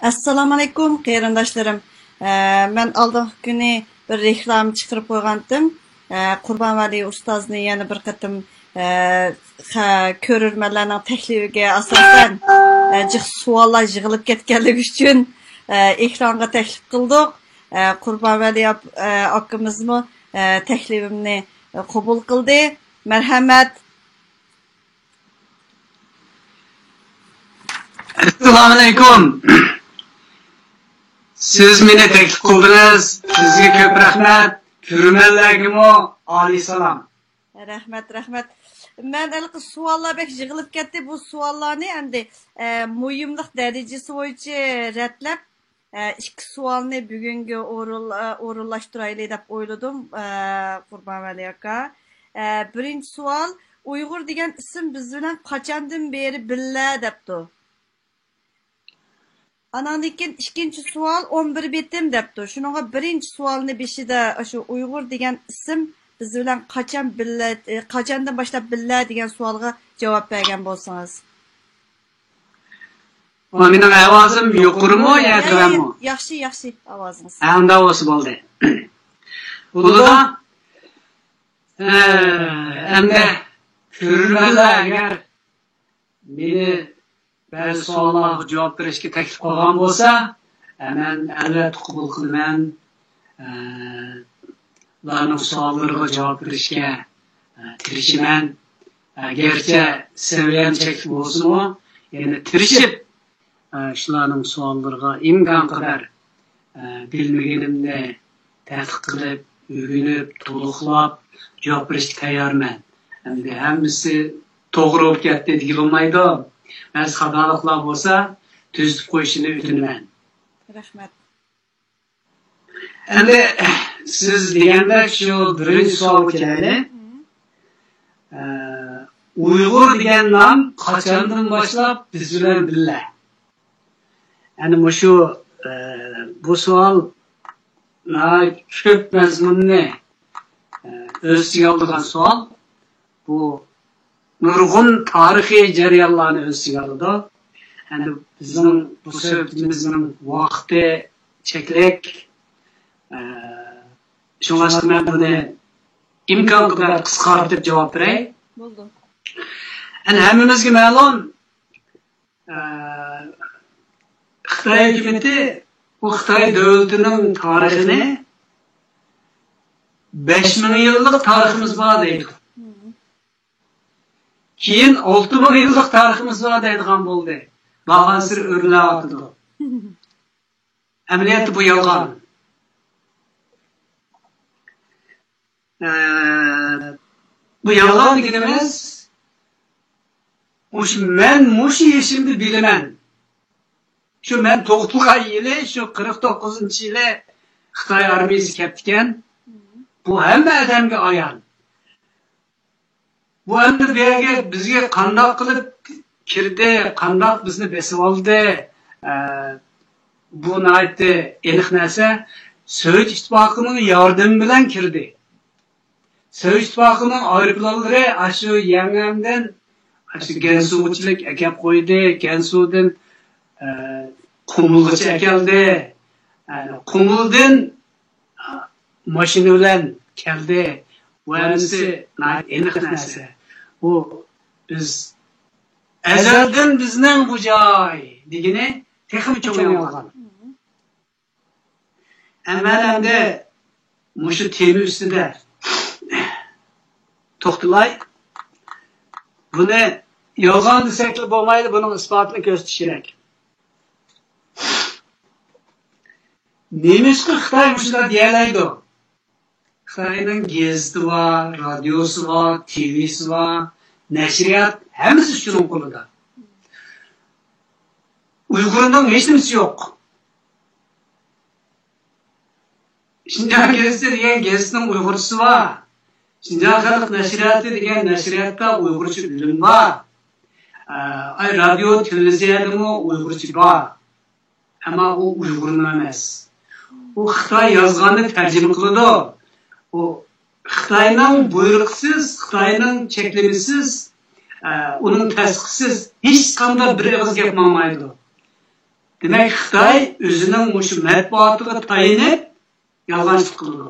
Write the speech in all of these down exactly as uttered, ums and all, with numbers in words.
ئەسسالامۇئەلەيكۇم، قېرىنداشلىرىم. ئە، مەن ئالدىنقى كۈنى بىر رېكلاما چىقىرىپ قويغانتىم. ئە، قۇربانۋەلى ئۇستازنى يەنە بىر قېتىم، ئە، خە-، كۆرۈرمەنلەرنىڭ تەكلىپىگە ئاساسەن، ئە، جىق سوئاللار يىغىلىپ كەتكەنلىكى ئۈچۈن، ئە، ئېكرانغا تەكلىپ قىلدۇق. ئە، قۇربانۋەلى ئاپ-، ئە، ئاكىمىزمۇ، ئە، تەكلىپىمنى، ئە، قوبۇل قىلدى. مەرھەمەت. ئەسسالامۇئەلەيكۇم. سىز مېنى تەكلىپ قىلدىڭىز. سىزگە كۆپ رەھمەت. كۆرۈرمەنلەرگىمۇ ئالىيسالام. رەھمەت، رەھمەت. مەن ھېلىقى سوئاللار بەك يىغىلىپ كەتتى. بۇ سوئاللارنى ئەمدى، ئە، مۇھىملىق دەرىجىسى بويىچە رەتلەپ، ئە، ئىككى سوئالنى بۈگۈنگە ئورۇن-، ئە، ئورۇنلاشتۇرايلى دەپ ئويلىدىم، ئە، قۇربانۋەلى ئاكا. ئە، بىرىنچى سوئال، ئۇيغۇر دېگەن ئىسىم بىز بىلەن قاچاندىن بېرى بىللە دەپتۇ. ئاناندىن كېيىن ئىككىنچى سوئال، ئون بىر بېتىم دەپتۇ. شۇنىڭغا بىرىنچى سوئالنى بېشىدا ئاشۇ ئۇيغۇر دېگەن ئىسىم بىز بىلەن قاچان بىللە، ئە، قاچاندىن باشلاپ بىللە دېگەن سوئالغا جاۋاب بەرگەن بولسىڭىز. مېنىڭ ئاۋازىم يۇقىرىمۇ يا تۆۋەنمۇ؟ ياخشى، ياخشى ئاۋازىڭىز. ھە، ئۇنداق بولسا بولدى. بولىدۇ. ئەمدى كۆرۈرمەنلەر ئەگەر مېنى بەزى سوئاللارغا جاۋاب بېرىشكە تەكلىپ قىلغان بولسا، مەن ئەلۋەتتە قوبۇل قىلىمەن. ئە، ئۇلارنىڭ سوئاللىرىغا جاۋاب بېرىشكە، ئە، تىرىشىمەن. ئە، گەرچە سەۋىيەم چەكلىك بولسىمۇ، يەنە تىرىشىپ، ئە، شۇلارنىڭ سوئاللىرىغا ئىمكانقەدەر، ئە، بىلمىگىنىمنى تەتقىق قىلىپ، ئۆگىنىپ، تولۇقلاپ جاۋاب بېرىشكە تەييارمەن. ئەمدى ھەممىسى توغرا بولۇپ كەتتى دېگىلى بولمايدۇ. بەزى خاتالىقلار بولسا تۈزىتىپ قويۇشىنى ئۆتۈنىمەن. رەھمەت. ئەمدى سىز دېگەندەك شۇ بىرىنچى سوئالغا كېلەيلى. ئە، ئۇيغۇر دېگەن نام قاچاندىن باشلاپ بىز بىلەن بىللە؟ يەنى مۇشۇ، ئە، بۇ سوئال ناھايىتى كۆپ مەزمۇننى، ئە، ئۆز ئىچىگە ئالىدىغان سوئال. بۇ نۇرغۇن تارىخىي جەريانلارنى ئۆز ئىچىگە ئالىدۇ. يەنى بىزنىڭ بۇ سۆھبىتىمىزنىڭ ۋاقتى چەكلىك. ئە، شۇڭلاشقا مەن بۇنى ئىمكانقەدەر قىسقارتىپ جاۋاب بېرەي. بولدى. يەنى ھەممىمىزگە مەلۇم، ئە، خىتاي ھۆكۈمىتى بۇ خىتاي دۆلىتىنىڭ تارىخىنى بەش مىڭ يىللىق تارىخىمىز بار دەيدۇ. كېيىن ئالتە مىڭ يىللىق تارىخىمىز بار دەيدىغان بولدى. بارغانسېرى ئۆرلەۋاتىدۇ. ئەمەلىيەتتە بۇ يالغان. ئە، بۇ يالغان دېگىنىمىز، مۇشۇ مەن مۇشۇ يېشىمدا بىلىمەن. شۇ مەن تۇغۇلغان يىلى، شۇ قىرىق توققۇزىنچى يىلى خىتاي ئارمىيىسى كەپتىكەن. بۇ ھەممە ئادەمگە ئايان. بۇ ئەمدى بۇ يەرگە بىزگە قانداق قىلىپ كىردى، قانداق بىزنى بېسىۋالدى، ئە، بۇ ناھايىتى ئېنىق نەرسە. سوۋېت ئىتتىپاقىنىڭ ياردىمى بىلەن كىردى. سوۋېت ئىتتىپاقىنىڭ ئايروپىلانلىرى ئاشۇ يەنئەندىن، ئاشۇ گەنسۇغىچىلىك ئەكەپ قويدى، گەنسۇدىن، ئە، قۇمۇلغىچە ئەكەلدى، ئە، قۇمۇلدىن ماشىنا بىلەن كەلدى. بۇ ھەممىسى ناھايىتى ئېنىق نەرسە. بۇ بىز ئەزەلدىن بىزنىڭ بۇ جاي دېگىنى تېخىمۇ چوڭ يالغان. مەن ئەمدى مۇشۇ تېما ئۈستىدە توختىلاي. بۇنى يالغان دېسەكلا بولمايدۇ، بۇنىڭ ئىسپاتىنى كۆرسىتىش كېرەك. نېمىشقا خىتاي مۇشۇنداق دېيەلەيدۇ؟ خىتاينىڭ گېزىتى بار، رادىيوسى بار، تىۋىسى بار، نەشرىيات، ھەممىسى شۇنىڭ قولىدا. ئۇيغۇرنىڭ ھېچنېمىسى يوق. شىنجاڭ گېزىتى دېگەن گېزىتنىڭ ئۇيغۇرچىسى بار. شىنجاڭ خەلق نەشرىياتى دېگەن نەشرىياتتا ئۇيغۇرچە بۆلۈم بار. ئە، ئاي، رادىيو، تېلېۋىزىيەدىمۇ ئۇيغۇرچە بار. ئەمما ئۇ ئۇيغۇرنىڭ ئەمەس. ئۇ خىتاي يازغاننى تەرجىمە قىلىدۇ. ئۇ خىتاينىڭ بۇيرۇقىسىز، خىتاينىڭ چەكلىمىسىز، ئە، ئۇنىڭ تەستىقىسىز ھېچقانداق بىر ئېغىز گەپ ماڭمايدۇ. دېمەك، خىتاي ئۆزىنىڭ مۇشۇ مەتبۇئاتىغا تايىنىپ يالغانچىلىق قىلىدۇ.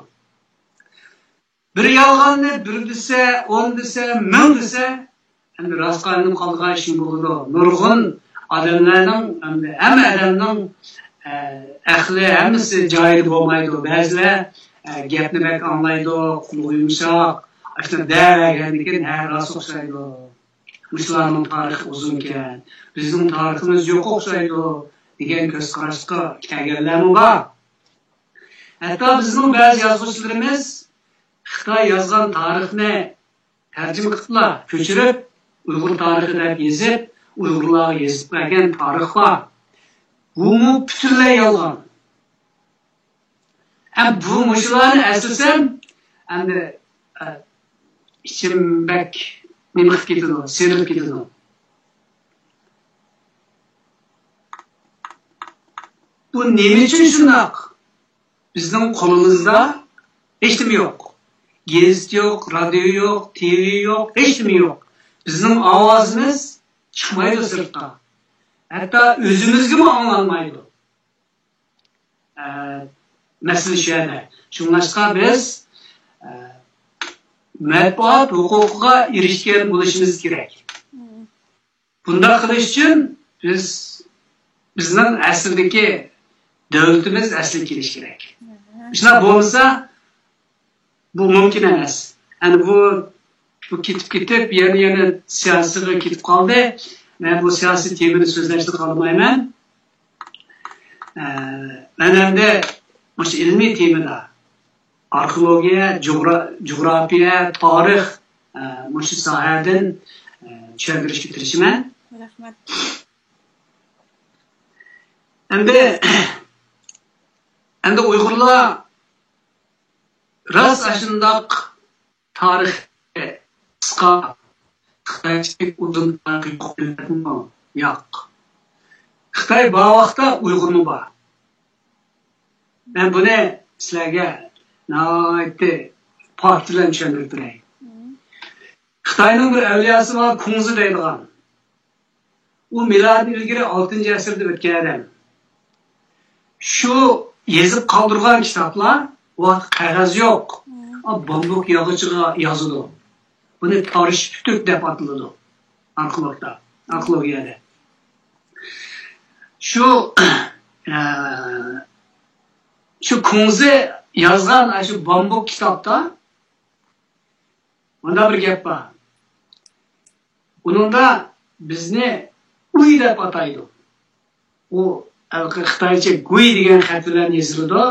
بىر يالغاننى بىر دېسە، ئون دېسە، مىڭ دېسە، ئەمدى راستقا ئايلىنىپ قالىدىغان ئىشمۇ بولىدۇ. نۇرغۇن ئادەملەرنىڭ، ئەمدى ھەممە ئادەمنىڭ، ئە، ئەقلى ھەممىسى جايىدا بولمايدۇ. بەزىلەر، ئە، گەپنى بەك ئاڭلايدۇ، قۇلىقى يۇمشاق، ئاشۇنداق دەۋەرگەندىكىن، ھە، راست ئوخشايدۇ. مۇشۇلارنىڭ تارىخى ئۇزۇنكەن، بىزنىڭ تارىخىمىز يوق ئوخشايدۇ، دېگەن كۆز قاراشقا كەلگەنلەرمۇ بار. ھەتتا بىزنىڭ بەزى يازغۇچىلىرىمىز خىتاي يازغان تارىخنى تەرجىمە قىلىپلا كۆچۈرۈپ، ئۇيغۇر تارىخى دەپ يېزىپ، ئۇيغۇرلارغا يېزىپ بەرگەن تارىخ بار. بۇمۇ پۈتۈنلەي يالغان. ھەم بۇ مۇشۇلارنى ئەسلىسەم، ئەمدى، ئە، ئىچىم بەك نېمە قىلىپ كېتىدۇ، سېرىلىپ كېتىدۇ. بۇ نېمە ئۈچۈن شۇنداق؟ بىزنىڭ قولىمىزدا ھېچنېمە يوق. گېزىت يوق، رادىيو يوق، تىۋى يوق، ھېچنېمە يوق. بىزنىڭ ئاۋازىمىز چىقمايدۇ سىرتقا. ھەتتا ئۆزىمىزگىمۇ ئاڭلانمايدۇ. ئە، مەسىلە شۇ يەردە. شۇڭلاشقا بىز، ئە، مەتبۇئات ھوقۇقىغا ئېرىشكەن بولۇشىمىز كېرەك. بۇنداق قىلىش ئۈچۈن بىز، بىزنىڭ ئەسلىدىكى دۆلىتىمىز ئەسلىگە كېلىشى كېرەك. شۇنداق بولمىسا، بۇ مۇمكىن ئەمەس. يەنى بۇ، بۇ كېتىپ كېتىپ، يەنە، يەنە سىياسىيغا كېتىپ قالدى. مەن بۇ سىياسىي تېمىنى سۆزلەشنى خالىمايمەن. ئە، مەن ئەمدى مۇشۇ ئىلمىي تېمىدا، ئارخېئولوگىيە، جۇغرا-، جۇغراپىيە، تارىخ، ئە، مۇشۇ ساھەدىن، ئە، چۈشەندۈرۈشكە تىرىشىمەن. رەھمەت. ئەمدى، ئەمدى ئۇيغۇرلار راست ئاشۇنداق تارىخى قىسقا، خىتايچىدەك ئۇزۇن تارىخى يوق مىللەتمۇ؟ ياق. خىتاي بار ۋاقىتتا ئۇيغۇرمۇ بار. مەن بۇنى سىلەرگە ناھايىتى پاكىت بىلەن چۈشەندۈرۈپ بېرەي. خىتاينىڭ بىر ئەۋلىياسى بار، كۇڭزى دەيدىغان. ئۇ مىلادتىن ئىلگىرى ئالتىنچى ئەسىردە ئۆتكەن ئادەم. شۇ يېزىپ قالدۇرغان كىتابلار، ئۇ ۋاقىت قەغەز يوق. ئا، بامبۇك ياغىچىغا يازىدۇ. بۇنى تارىش پۈتۈك دەپ ئاتىلىدۇ. ئارخېئولوگتا، ئارخېئولوگىيەدە. شۇ، ئە، شۇ كۇڭزى يازغان ئاشۇ بامبۇك كىتابتا مۇنداق بىر گەپ بار. ئۇنىڭدا بىزنى ئۇي دەپ ئاتايدۇ. ئۇ ھېلىقى خىتايچە گۇي دېگەن خەت بىلەن يېزىلىدۇ.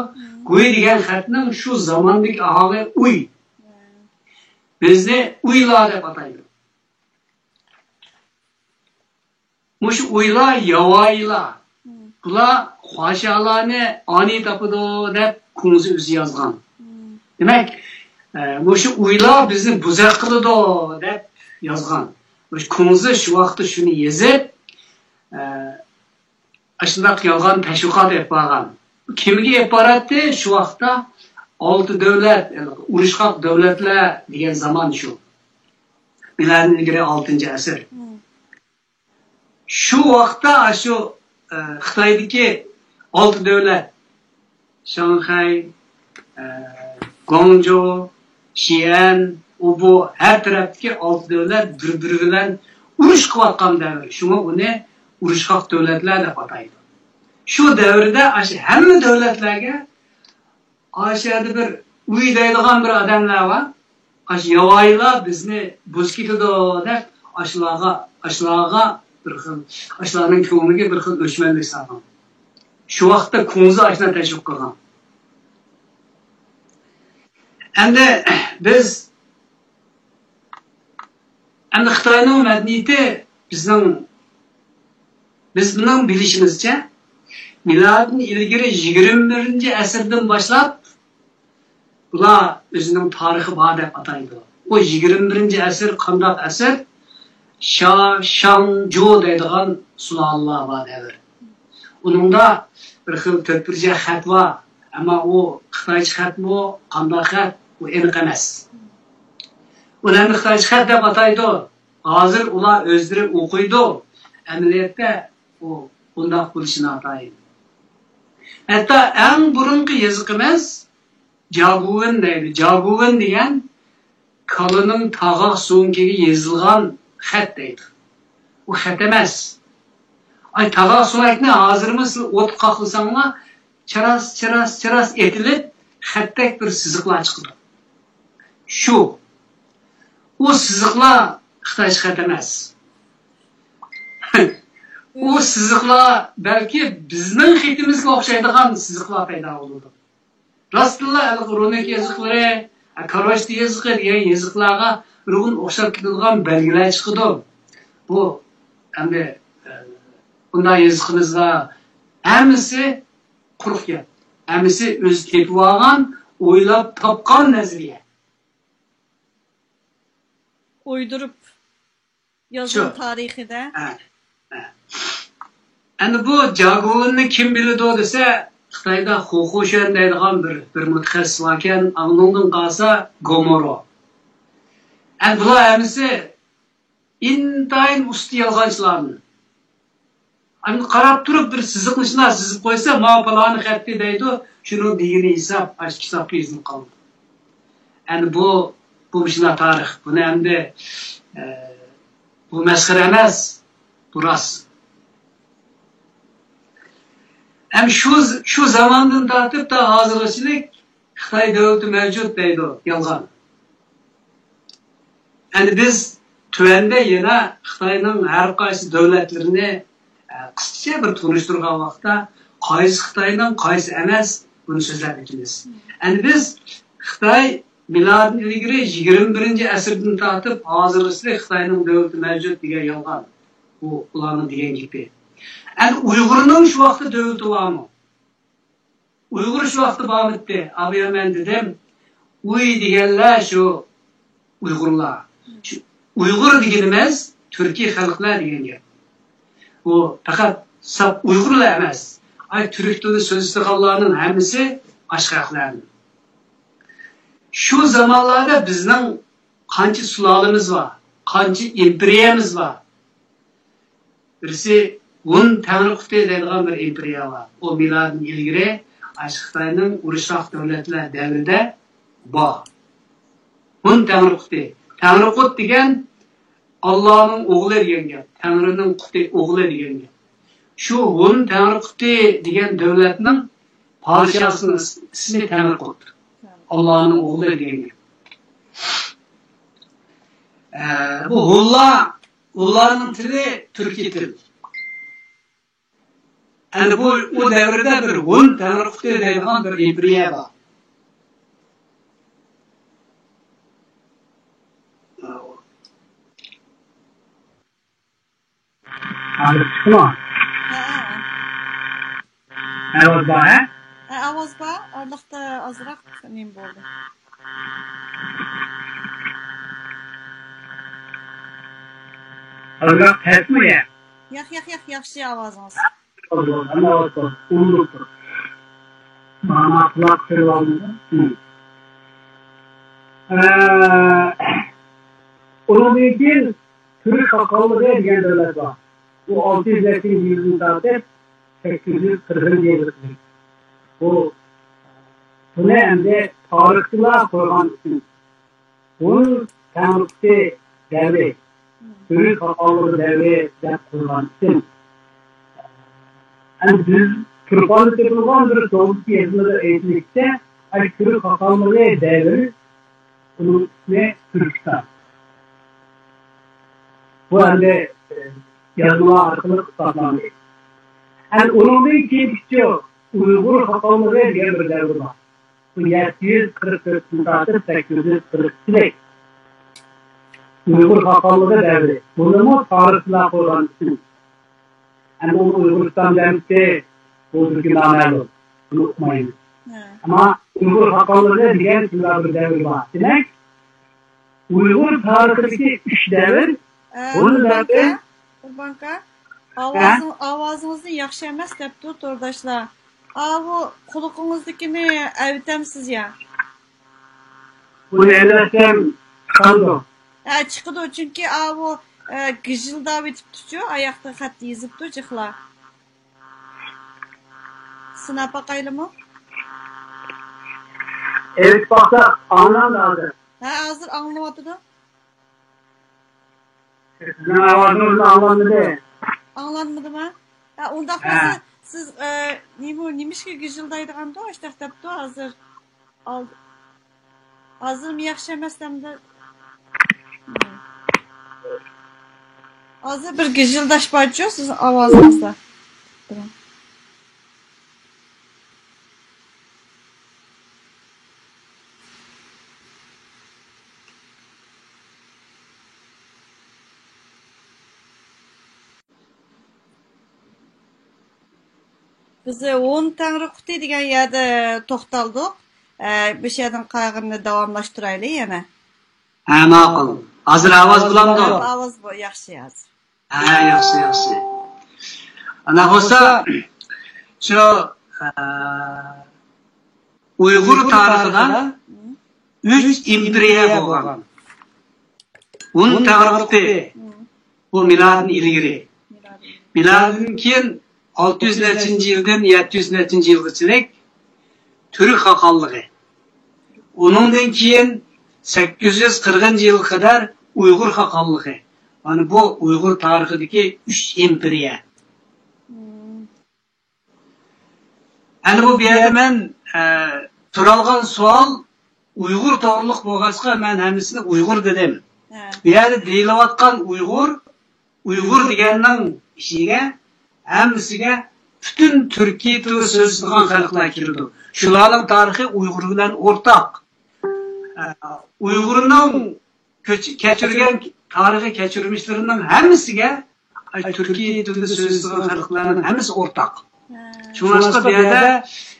گۇي دېگەن خەتنىڭ شۇ زاماندىكى ئاھاڭى ئۇي. بىزنى ئۇيلار دەپ ئاتايدۇ. مۇشۇ ئۇيلار ياۋايىلار. بۇلار خۇاشيالارنى ئانىي تاپىدۇ دەپ كۇڭزى ئۆزى يازغان. دېمەك، ئە، مۇشۇ ئۇيلار بىزنى بوزەك قىلىدۇ دەپ يازغان. مۇشۇ كۇڭزى شۇ ۋاقىتتا شۇنى يېزىپ، ئە، ئاشۇنداق يالغان تەشۋىقات ئېلىپ بارغان. كىمگە ئېلىپ باراتتى؟ شۇ ۋاقىتتا ئالتە دۆلەت، يەنى ئۇرۇشقاق دۆلەتلەر دېگەن زامان شۇ. مىلادتىن ئىلگىرى ئالتىنچى ئەسىر. شۇ ۋاقىتتا ئاشۇ، ئە، خىتايدىكى ئالتە دۆلەت، شاڭخەي، ئە، گۇاڭجۇ، شىئەن، ئۇ بۇ ھەر تەرەپتىكى ئالتە دۆلەت بىر-بىرى بىلەن ئۇرۇش قىلىۋاتقان دەۋر. شۇڭا ئۇنى ئۇرۇشقاق دۆلەتلەر دەپ ئاتايدۇ. شۇ دەۋردە ئاشۇ ھەممە دۆلەتلەرگە ئاشۇ يەردە بىر ئۇي دەيدىغان بىر ئادەملەر بار. ئاشۇ ياۋايىلار بىزنى بوزۇپ كېتىدۇ دەپ، ئاشۇلارغا، ئاشۇلارغا بىر خىل، ئاشۇلارنىڭ كۆڭلىگە بىر خىل ئۆچمەنلىك سالغان. شۇ ۋاقىتتا كۇڭزى ئاشۇنداق تەشۋىق قىلغان. ئەمدى بىز، ئەمدى خىتاينىڭ مەدەنىيىتى بىزنىڭ، بىز بۇنىڭ بىلىشىمىزچە، مىلادتىن ئىلگىرى يىگىرمە بىرىنچى ئەسىردىن باشلاپ بۇلار ئۆزىنىڭ تارىخى بار دەپ ئاتايدۇ. بۇ يىگىرمە بىرىنچى ئەسىر قانداق ئەسىر؟ شا، شاڭ، جو دەيدىغان سۇلالىلار بار دەۋر. ئۇنىڭدا بىر خىل تۆت بۇرجەك خەت بار. ئەمما ئۇ خىتايچە خەتمۇ، قانداق خەت، ئۇ ئېنىق ئەمەس. ئۇلارنى خىتايچە خەت دەپ ئاتايدۇ. ھازىر ئۇلار ئۆزلىرى ئوقۇيدۇ. ئەمەلىيەتتە ئۇ بۇنداق بولۇشى ناتايىن. ھەتتا ئەڭ بۇرۇنقى يېزىقىمىز جاگۇۋېن دەيدۇ. جاگۇۋېن دېگەن كالىنىڭ تاغاق سۆڭىكىگە يېزىلغان خەت دەيدۇ. ئۇ خەت ئەمەس. ئاي، تاغاق سۆڭەكنى ھازىرمۇ سىز ئوتقا قاقلىساڭلار، چىراس، چىراس، چىراس ئېتىلىپ، خەتتەك بىر سىزىقلار چىقىدۇ. شۇ. ئۇ سىزىقلار خىتايچە خەت ئەمەس. ئۇ سىزىقلار بەلكى بىزنىڭ خېتىمىزگە ئوخشايدىغان سىزىقلار پەيدا بولىدۇ. راستتىنلا ھېلىقى رۇنىك يېزىقلىرى، كاروشتى يېزىقى دېگەن يېزىقلارغا نۇرغۇن ئوخشاپ كېتىدىغان بەلگىلەر چىقىدۇ. بۇ ئەمدى، ئە، بۇنداق يېزىقىمىزدا ھەممىسى قۇرۇق گەپ. ھەممىسى ئۆزى تېپىۋالغان، ئويلاپ تاپقان نەزەرىيە. ئويدۇرۇپ يازغان شۇ. تارىخىدا. ھە، ھە. ئەمدى بۇ جاگۇۋېننى كىم بىلىدۇ دېسە، خىتايدا خۇخۇشۈەن دەيدىغان بىر، بىر مۇتەخەسسىس باركەن، ئاڭنىڭدىن قالسا گومورو. ئەمدى بۇلار ھەممىسى ئىنتايىن ئۇستا يالغانچىلاردىن. ئەمدى قاراپ تۇرۇپ بىر سىزىقنى شۇنداق سىزىپ قويسا، ماۋۇ پالانى خەتتى دەيدۇ، شۇنىڭ دېگىنى ھېساب، ئاشۇ كىتابقا يېزىلىپ قالىدۇ. ئەمدى بۇ، بۇ مۇشۇنداق تارىخ. بۇنى ئەمدى، ئە، بۇ مەسخىرە ئەمەس، بۇ راست. ھەم شۇ، شۇ زاماندىن تارتىپ تا ھازىرغىچىلىك خىتاي دۆلىتى مەۋجۇت دەيدۇ، يالغان. ئەمدى بىز تۆۋەندە يەنە خىتاينىڭ ھەر قايسى دۆلەتلىرىنى، ئە، قىسقىچە بىر تونۇشتۇرغان ۋاقىتتا، قايسى خىتاينىڭ، قايسى ئەمەس، بۇنى سۆزلەپ ئۆتىمىز. ئەمدى بىز خىتاي مىلادىن ئىلگىرى يىگىرمە بىرىنچى ئەسىردىن تارتىپ ھازىرغىچە خىتاينىڭ دۆلىتى مەۋجۇت دېگەن يالغان. بۇ ئۇلارنىڭ دېگەن گېپى. ئەمدى ئۇيغۇرنىڭ شۇ ۋاقىتتا دۆلىتى بارمۇ؟ ئۇيغۇر شۇ ۋاقىتتا بارمىدى. ئابايا مەن دېدىم، ئۇي دېگەنلەر شۇ ئۇيغۇرلار. شۇ ئۇيغۇر دېگىنىمىز تۈركىي خەلقلەر دېگەن گەپ. بۇ پەقەت ساپ ئۇيغۇرلا ئەمەس. ئاي، تۈرك تىلىدا سۆزلىشىدىغانلارنىڭ ھەممىسى ئاشۇ خەلقلەردىن. شۇ زامانلاردا بىزنىڭ قانچە سۇلالىمىز بار، قانچە ئىمپېرىيەمىز بار. بىرسى ھۇن تەڭرىقۇتى دەيدىغان بىر ئىمپېرىيە بار. ئۇ مىلادىن ئىلگىرى ئاشۇ خىتاينىڭ ئۇرۇشقاق دۆلەتلەر دەۋرىدە بار. ھۇن تەڭرىقۇتى. تەڭرىقۇت دېگەن ئاللانىڭ ئوغلى دېگەن گەپ. تەڭرىنىڭ قۇتى، ئوغلى دېگەن گەپ. شۇ ھۇن تەڭرىقۇتى دېگەن دۆلەتنىڭ پادىشاھىنىڭ ئىسمى تەڭرىقۇت. ئاللانىڭ ئوغلى دېگەن گەپ. ئە، بۇ ھۇنلار، ھۇنلارنىڭ تىلى تۈركىي تىل. ئەنە بۇ، ئۇ دەۋردە بىر ھۇن تەڭرىقۇتى دەيدىغان بىر ئىمپېرىيە بار. ھازىر چىقتىمۇ؟ ھە، ھە. ئاۋاز بار، ھە؟ ھە، ئاۋاز بار. ئارىلىقتا ئازراق نېمە بولدى؟ ئازراق پەسمۇ يا؟ ياق، ياق، ياق، ياخشى ئاۋازىڭىز. بولدى، بولدى. ئەمما ئاۋاز بار. ئۇنىڭدىن تۇر. مانا قۇلاق سېلىۋالدىم. ھە. ئۇنىڭدىن كېيىن تۈرك خاقانلىرى دېگەن دۆلەت بار. بۇ ئالتە يۈز يەتتىنچى يىلدىن تارتىپ سەككىز يۈز قىرىقىنچى يىلغىچە. بۇ، بۇنى ئەمدى تارىخچىلار قويغان ئىسىم. ھۇن تەڭرىقۇتى دەۋرى، تۈرك خاقانلىرى دەۋرى دەپ قويغان ئىسىم. ئەمدى بىز تۇرپاندا تېپىلغان بىر سوۋېت يېزىلىرىدا ئېيتىلىشىچە، ئاشۇ تۈرك خاقانلىرى دەۋرى ئۇنىڭ ئىسمى تۈركىستان. بۇ ئەمدى، ئە، يازمىلار ئارقىلىق ئىسپاتلاندى. ئەمدى ئۇنىڭدىن كېيىنكىچە ئۇيغۇر خاقانلىرى دېگەن بىر دەۋر بار. بۇ يەتتە يۈز قىرىق تۆتتىن تارتىپ سەككىز يۈز قىرىق ئىككىلىك ئۇيغۇر خاقانلىرى دەۋرى. بۇنىمۇ تارىخچىلار قويغان ئىسىم. ئەمدى ئۇنى ئۇيغۇرىستان دەمتى، بۇ بىزگە نامەلۇم. بۇنى ئۇقمايمىز. ھە. ئەمما ئۇيغۇر خاقانلىرى دېگەن شۇنداق بىر دەۋر بار. دېمەك، ئۇيغۇر تارىخىدىكى ئۈچ دەۋر، ھە، بۇ قۇربان دەۋر. ئاكا، قۇربان ئاكا، ھە؟ ئاۋازىڭ-، ئاۋازىڭىزنى ياخشى ئەمەس دەپتۇ تورداشلار. ئاۋۇ قۇلىقىڭىزدىكىنى ئەۋېتەمسىز يا؟ بۇنى ئەۋەتسەم چىقامدۇ؟ ھە، چىقىدۇ، چۈنكى ئاۋۇ، ئە، گىژىلداۋېتىپتۇچۇ، ئاياقتا خەت يېزىپتۇ جىقلا. سىناپ باقايلىمۇ؟ ئېلىپ باقساق ئاڭلاندى ھازىر. ھە، ھازىر ئاڭلىنىۋاتىدۇ. سىزنىڭ ئاۋازىڭىز ئاڭلانمىدى. ئاڭلانمىدىمۇ؟ ھە، ئۇنداق ھە. بولسا سىز، ئە، نېمە، نېمىشقا گىژىلدايدىغاندۇ، ئاشتاق دەپتۇ ھازىر. ئال-، ھازىرمۇ ياخشى ئەمەس ئەمدى. ھازىر بىر گىژىلداش بارچۇ، سىز ئاۋازىڭىزدا. بىز ھون تەڭرى قۇتى دېگەن يەردە توختالدۇق. ئە، مۇشۇ يەردىن قالغىنىنى داۋاملاشتۇرايلى يەنە. ھە، ماقۇل. ھازىر ئاۋاز بولامدۇ؟ ئاۋاز بو-، ياخشى ھازىر. ھە، ياخشى، ياخشى. ئانا بولسا، شۇ، ئە، ئۇيغۇر تارىخىدا ئۈچ ئىمپېرىيە بولغان. ھون تەڭرى قۇتى. بۇ مىلادىن ئىلگىرى. مىلادىن كېيىن ئالتە يۈز نەچچىنچى يىلدىن يەتتە يۈز نەچچىنچى يىلغىچىلىك تۈرك خاقانلىقى. ئۇنىڭدىن كېيىن سەككىز يۈز قىرىقىنچى يىلغا قەدەر ئۇيغۇر خاقانلىقى. مانا بۇ ئۇيغۇر تارىخىدىكى ئۈچ ئىمپېرىيە. ئەنە بۇ، بۇ يەردە مەن، ئە، تۇرالغان سوئال ئۇيغۇر توغرۇلۇق بولغاچقا، مەن ھەممىسىنى ئۇيغۇر دېدىم. ھە. بۇ يەردە دېيىلىۋاتقان ئۇيغۇر، ئۇيغۇر دېگەننىڭ ئىچىگە، ھەممىسىگە پۈتۈن تۈركىي تىل سۆزلەيدىغان خەلقلەر كىرىدۇ. شۇلارنىڭ تارىخى ئۇيغۇر بىلەن ئورتاق. ئە، ئۇيغۇرنىڭ كۆچ-، كەچۈرگەن تارىخىي كەچۈرمىشلىرىنىڭ ھەممىسىگە، ئاي، تۈركىي تىلدا سۆزلەيدىغان خەلقلەرنىڭ ھەممىسى ئورتاق. ھە. شۇڭلاشقا بۇ يەردە،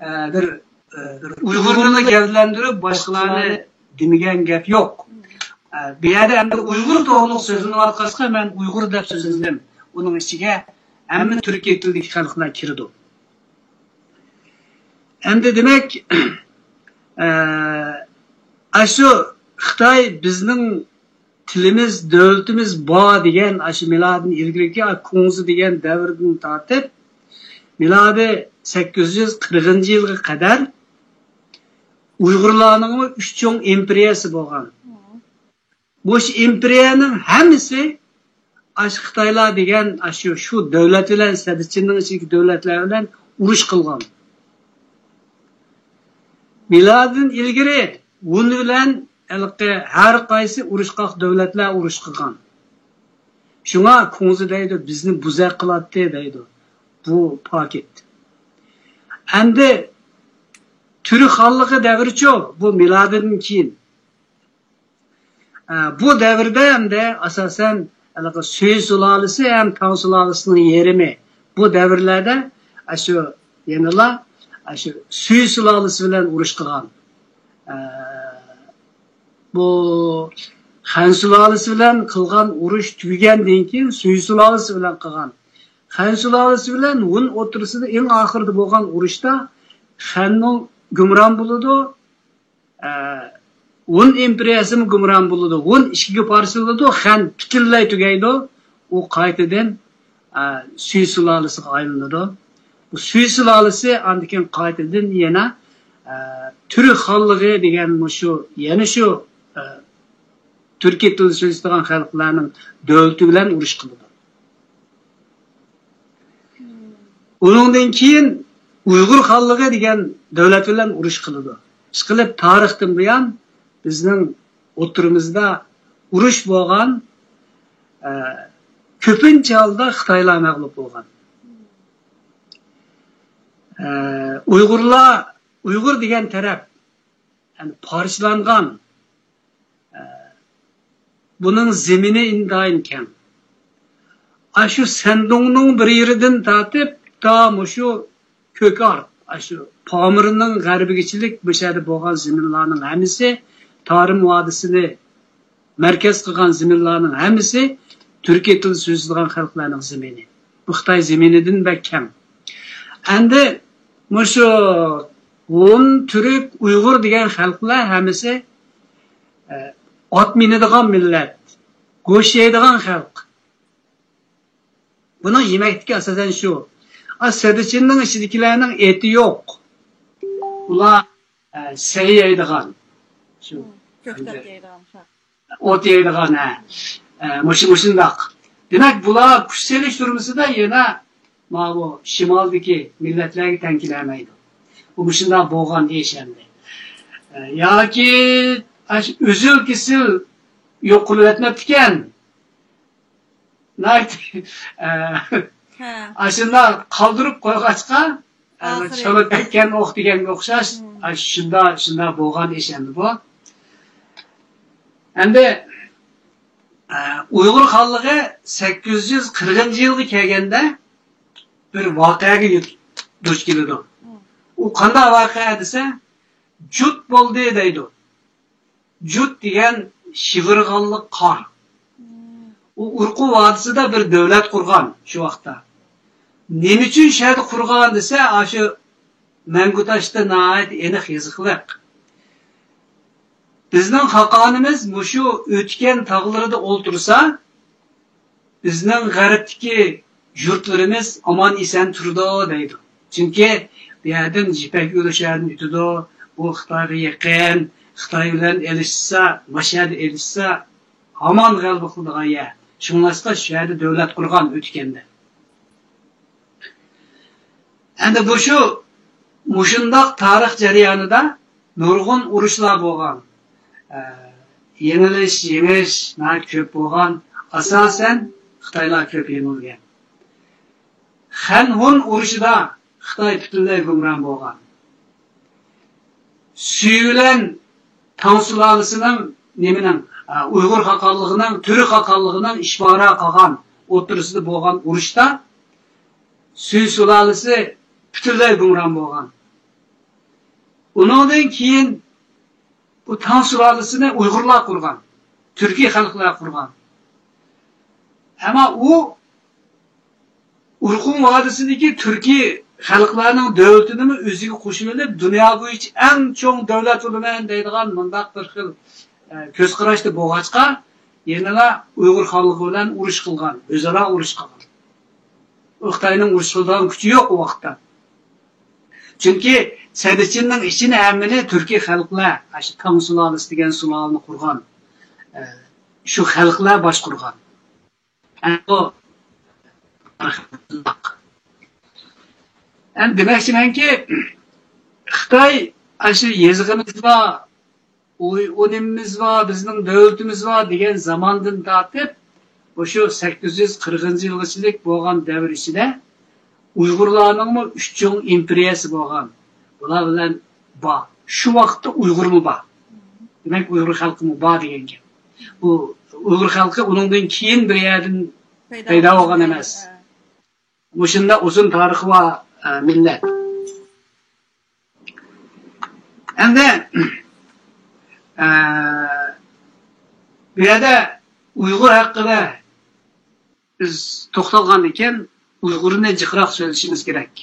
ئە، بىر، ئە، بىر ئۇيغۇرنى گەۋدىلەندۈرۈپ، باشقىلارنى دېمىگەن گەپ يوق. ئە، بۇ يەردە ئەمدى ئۇيغۇر توغرۇلۇق سۆزلىنىۋاتقاچقا، مەن ئۇيغۇر دەپ سۆزلىدىم. ئۇنىڭ ئىچىگە ھەممە تۈركىي تىلدىكى خەلقلەر كىرىدۇ. ئەمدى دېمەك، ئە، ئاشۇ خىتاي بىزنىڭ تىلىمىز، دۆلىتىمىز بار دېگەن، ئاشۇ مىلادىن ئىلگىرىكى كۇڭزى دېگەن دەۋردىن تارتىپ، مىلادى سەككىز يۈز قىرىقىنچى يىلغا قەدەر ئۇيغۇرلارنىڭمۇ ئۈچ چوڭ ئىمپېرىيەسى بولغان. مۇشۇ ئىمپېرىيەنىڭ ھەممىسى ئاشۇ خىتايلار دېگەن، ئاشۇ، شۇ دۆلەت بىلەن، سەددىچىننىڭ ئىچىدىكى دۆلەتلەر بىلەن ئۇرۇش قىلغان. مىلادىن ئىلگىرى ھون بىلەن ھېلىقى ھەر قايسى ئۇرۇشقاق دۆلەتلەر ئۇرۇش قىلغان. شۇڭا كۇڭزى دەيدۇ، بىزنى بوزەك قىلاتتى دەيدۇ بۇ پاكىت. ئەمدى تۈرك خانلىقى دەۋرىچۇ، بۇ مىلادىدىن كېيىن. ئە، بۇ دەۋردە ئەمدى ئاساسەن ھېلىقى سۈي سۇلالىسى ھەم تاڭ سۇلالىسىنىڭ يېرىمى بۇ دەۋرلەردە ئاشۇ يەنىلا ئاشۇ سۈي سۇلالىسى بىلەن ئۇرۇش قىلغان. ئە، بۇ خەن سۇلالىسى بىلەن قىلغان ئۇرۇش تۈگىگەندىن كېيىن سۈي سۇلالىسى بىلەن قىلغان. خەن سۇلالىسى بىلەن ھون ئوتتۇرىسىدا ئەڭ ئاخىرىدا بولغان ئۇرۇشتا خەنمۇ گۇمران بولىدۇ، ئە، ھون ئىمپېرىيەسىمۇ گۇمران بولىدۇ. ھون ئىككىگە پارچىلىنىدۇ، خەن پۈتۈنلەي تۈگەيدۇ. ئۇ قايتىدىن، ئە، سۈي سۇلالىسىغا ئايلىنىدۇ. بۇ سۈي سۇلالىسى ئاندىن كېيىن قايتىدىن يەنە، ئە، تۈرك خانلىقى دېگەن مۇشۇ، يەنە شۇ، ئە، تۈركىي تىلدا سۆزلەيدىغان خەلقلەرنىڭ دۆلىتى بىلەن ئۇرۇش قىلىدۇ. ئۇنىڭدىن كېيىن ئۇيغۇر خانلىقى دېگەن دۆلەت بىلەن ئۇرۇش قىلىدۇ. ئىشقىلىپ، تارىختىن بۇيان بىزنىڭ ئوتتۇرىمىزدا ئۇرۇش بولغان، ئە، كۆپىنچە ھالدا خىتايلار مەغلۇپ بولغان. ئە، ئۇيغۇرلار، ئۇيغۇر دېگەن تەرەپ، يەنى پارچىلانغان، ئە، بۇنىڭ زېمىنى ئىنتايىن كەڭ. ئاشۇ سەندۇڭنىڭ بىر يېرىدىن تارتىپ تا مۇشۇ كۆكئارت، ئاشۇ پامىرنىڭ غەربىگىچىلىك مۇشۇ يەردە بولغان زېمىنلارنىڭ ھەممىسى، تارىم ۋادىسىنى مەركەز قىلغان زېمىنلارنىڭ ھەممىسى تۈركىي تىل سۆزلەيدىغان خەلقلەرنىڭ زېمىنى. بۇ خىتاي زېمىنىدىن بەك كەڭ. ئەمدى مۇشۇ ھون، تۈرك، ئۇيغۇر دېگەن خەلقلەر ھەممىسى، ئە، ئات مىنىدىغان مىللەت، گۆش يەيدىغان خەلق. بۇنىڭ يېمەكلىكى ئاساسەن شۇ. ئا، سەددىچىننىڭ ئىچىدىكىلەرنىڭ ئېتى يوق. ئۇلار، ئە، سەي يەيدىغان. شۇ، كۆكتات يەيدىغان، ھە. ئوت يەيدىغان، ھە. ئە، مۇشۇ، مۇشۇنداق. دېمەك، بۇلار كۈچ سېلىشتۇرمىسىدا يەنە ماۋۇ شىمالدىكى مىللەتلەرگە تەڭ كېلەلمەيدۇ. بۇ مۇشۇنداق بولغان ئىش ئەمدى. ئە، ياكى ئاشۇ ئۈزۈل-كېسىل يوق قىلىۋەتمەپتىكەن. ناھايىتى، ئە، ھە. ئاشۇنداق قالدۇرۇپ قويغاچقا، ئە، ئاخىرى. چالا تەگكەن ئوق دېگەنگە ئوخشاش، مم. ئە، شۇنداق، شۇنداق بولغان ئىش ئەمدى بۇ. ئەمدى، ئە، ئۇيغۇر خانلىقى سەككىز يۈز قىرىقىنچى يىلغا كەلگەندە بىر ۋەقەگە يۈت-، دۇچ كېلىدۇ. مم. ئۇ قانداق ۋەقە دېسە، جۇت بولدى دەيدۇ. جۇت دېگەن شىۋىرغانلىق قار. مم. ئۇ ئۇرقۇ ۋادىسىدا بىر دۆلەت قۇرغان شۇ ۋاقىتتا. نېمە ئۈچۈن شۇ يەردە قۇرغان دېسە، ئاشۇ مەڭگۈتاشتا ناھايىتى ئېنىق يېزىقلىق. بىزنىڭ خاقانىمىز مۇشۇ ئۆتكەن تاغلىرىدا ئولتۇرسا، بىزنىڭ غەربتىكى يۇرتلىرىمىز ئامان-ئېسەن تۇرىدۇ دەيدۇ. چۈنكى بۇ يەردىن يىپەك يولى شۇ يەردىن ئۆتىدۇ، بۇ خىتايغا يېقىن، خىتاي بىلەن ئېلىشسا، مۇشۇ يەردە ئېلىشسا، ھامان غەلىبە قىلىدىغان يەر. شۇڭلاشقا شۇ يەردە دۆلەت قۇرغان ئۆتكەندە. ئەمدى بۇ شۇ، مۇشۇنداق تارىخ جەريانىدا نۇرغۇن ئۇرۇشلار بولغان. ئە، يېڭىلىش، يېڭىش ناھايىتى كۆپ بولغان. ئاساسەن خىتايلار كۆپ يېڭىلگەن. خەنھۇن ئۇرۇشىدا خىتاي پۈتۈنلەي گۇمران بولغان. سۈي بىلەن تاڭ سۇلالىسىنىڭ، نېمىنىڭ، ئە، ئۇيغۇر خاقانلىقىنىڭ، تۈرك خاقانلىقىنىڭ ئىشبارا قالغان ئوتتۇرىسىدا بولغان ئۇرۇشتا سۈي سۇلالىسى پۈتۈنلەي گۇمران بولغان. ئۇنىڭدىن كېيىن بۇ تاڭ سۇلالىسىنى ئۇيغۇرلار قۇرغان، تۈركىي خەلقلەر قۇرغان. ئەمما ئۇ ئۇرخۇن ۋادىسىدىكى تۈركىي خەلقلەرنىڭ دۆلىتىنىمۇ ئۆزىگە قوشۇۋېلىپ، دۇنيا بويىچە ئەڭ چوڭ دۆلەت بولىمەن دەيدىغان مۇنداق بىر خىل، ئە، كۆز قاراشتا بولغاچقا، يەنىلا ئۇيغۇر خانلىقى بىلەن ئۇرۇش قىلغان، ئۆزئارا ئۇرۇش قىلغان. خىتاينىڭ ئۇرۇش قىلىدىغان كۈچى يوق ئۇ ۋاقىتتا. چۈنكى سەددىچىننىڭ ئىچىنى ھەممىنى تۈركىي خەلقلەر، ئاشۇ تاڭ سۇلالىسى دېگەن سۇلالىنى قۇرغان، ئە، شۇ خەلقلەر باشقۇرغان. ئەمدى بۇ، ئەمدى دېمەكچىمەنكى، خىتاي ئاشۇ يېزىقىمىز بار، ئۇ، ئۇ نېمىمىز بار، بىزنىڭ دۆلىتىمىز بار دېگەن زاماندىن تارتىپ، مۇشۇ سەككىز يۈز قىرىقىنچى يىلغىچىلىك بولغان دەۋر ئىچىدە ئۇيغۇرلارنىڭمۇ ئۈچ چوڭ ئىمپېرىيەسى بولغان. بۇلار بىلەن بار. شۇ ۋاقىتتا ئۇيغۇرمۇ بار. دېمەك، ئۇيغۇر خەلقىمۇ بار دېگەن گەپ. بۇ ئۇيغۇر خەلقى ئۇنىڭدىن كېيىن بىر يەردىن پەيدا بولغان ئەمەس. ھە. مۇشۇنداق ئۇزۇن تارىخى بار، ئە، مىللەت. ئەمدى، ئە، بۇ يەردە ئۇيغۇر ھەققىدە بىز توختالغاندىكىن، ئۇيغۇرنى جىقراق سۆزلىشىمىز كېرەك.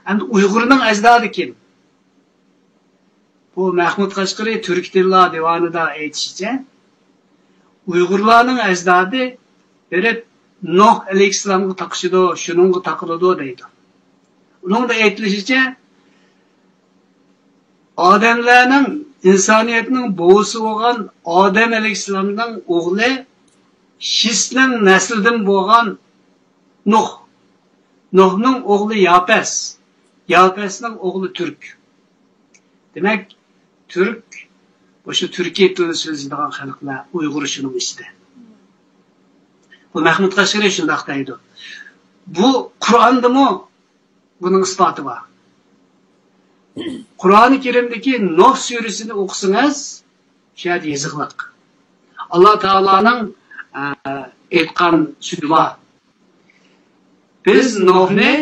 ئەمدى ئۇيغۇرنىڭ ئەجدادى كىم؟ بۇ مەھمۇد قەشقىرى تۈركىي تىللار دىۋانىدا ئېيتىشىچە، ئۇيغۇرلارنىڭ ئەجدادى بېرىپ نوھ ئەلەيھىسسالامغا تاقىشىدۇ، شۇنىڭغا تاقىلىدۇ دەيدۇ. ئۇنىڭدا ئېيتىلىشىچە، ئادەملەرنىڭ، ئىنسانىيەتنىڭ بوۋىسى بولغان ئادەم ئەلەيھىسسالامنىڭ ئوغلى شىسنىڭ نەسلىدىن بولغان نوھ. نوھنىڭ ئوغلى ياپەس. ياپەسنىڭ ئوغلى تۈرك. دېمەك، تۈرك، مۇشۇ تۈركىي تىلدا سۆزلەيدىغان خەلقلەر، ئۇيغۇر شۇنىڭ ئىچىدە. بۇ مەھمۇد قەشقىرى شۇنداق دەيدۇ. بۇ قۇرئاندىمۇ بۇنىڭ ئىسپاتى بار. قۇرئانى كەرىمدىكى نوھ سۈرىسىنى ئوقۇسىڭىز، شۇ يەردە يېزىقلىق. ئاللا تائالانىڭ، ئە، ئېيتقان سۆزى بار. بىز نوھنى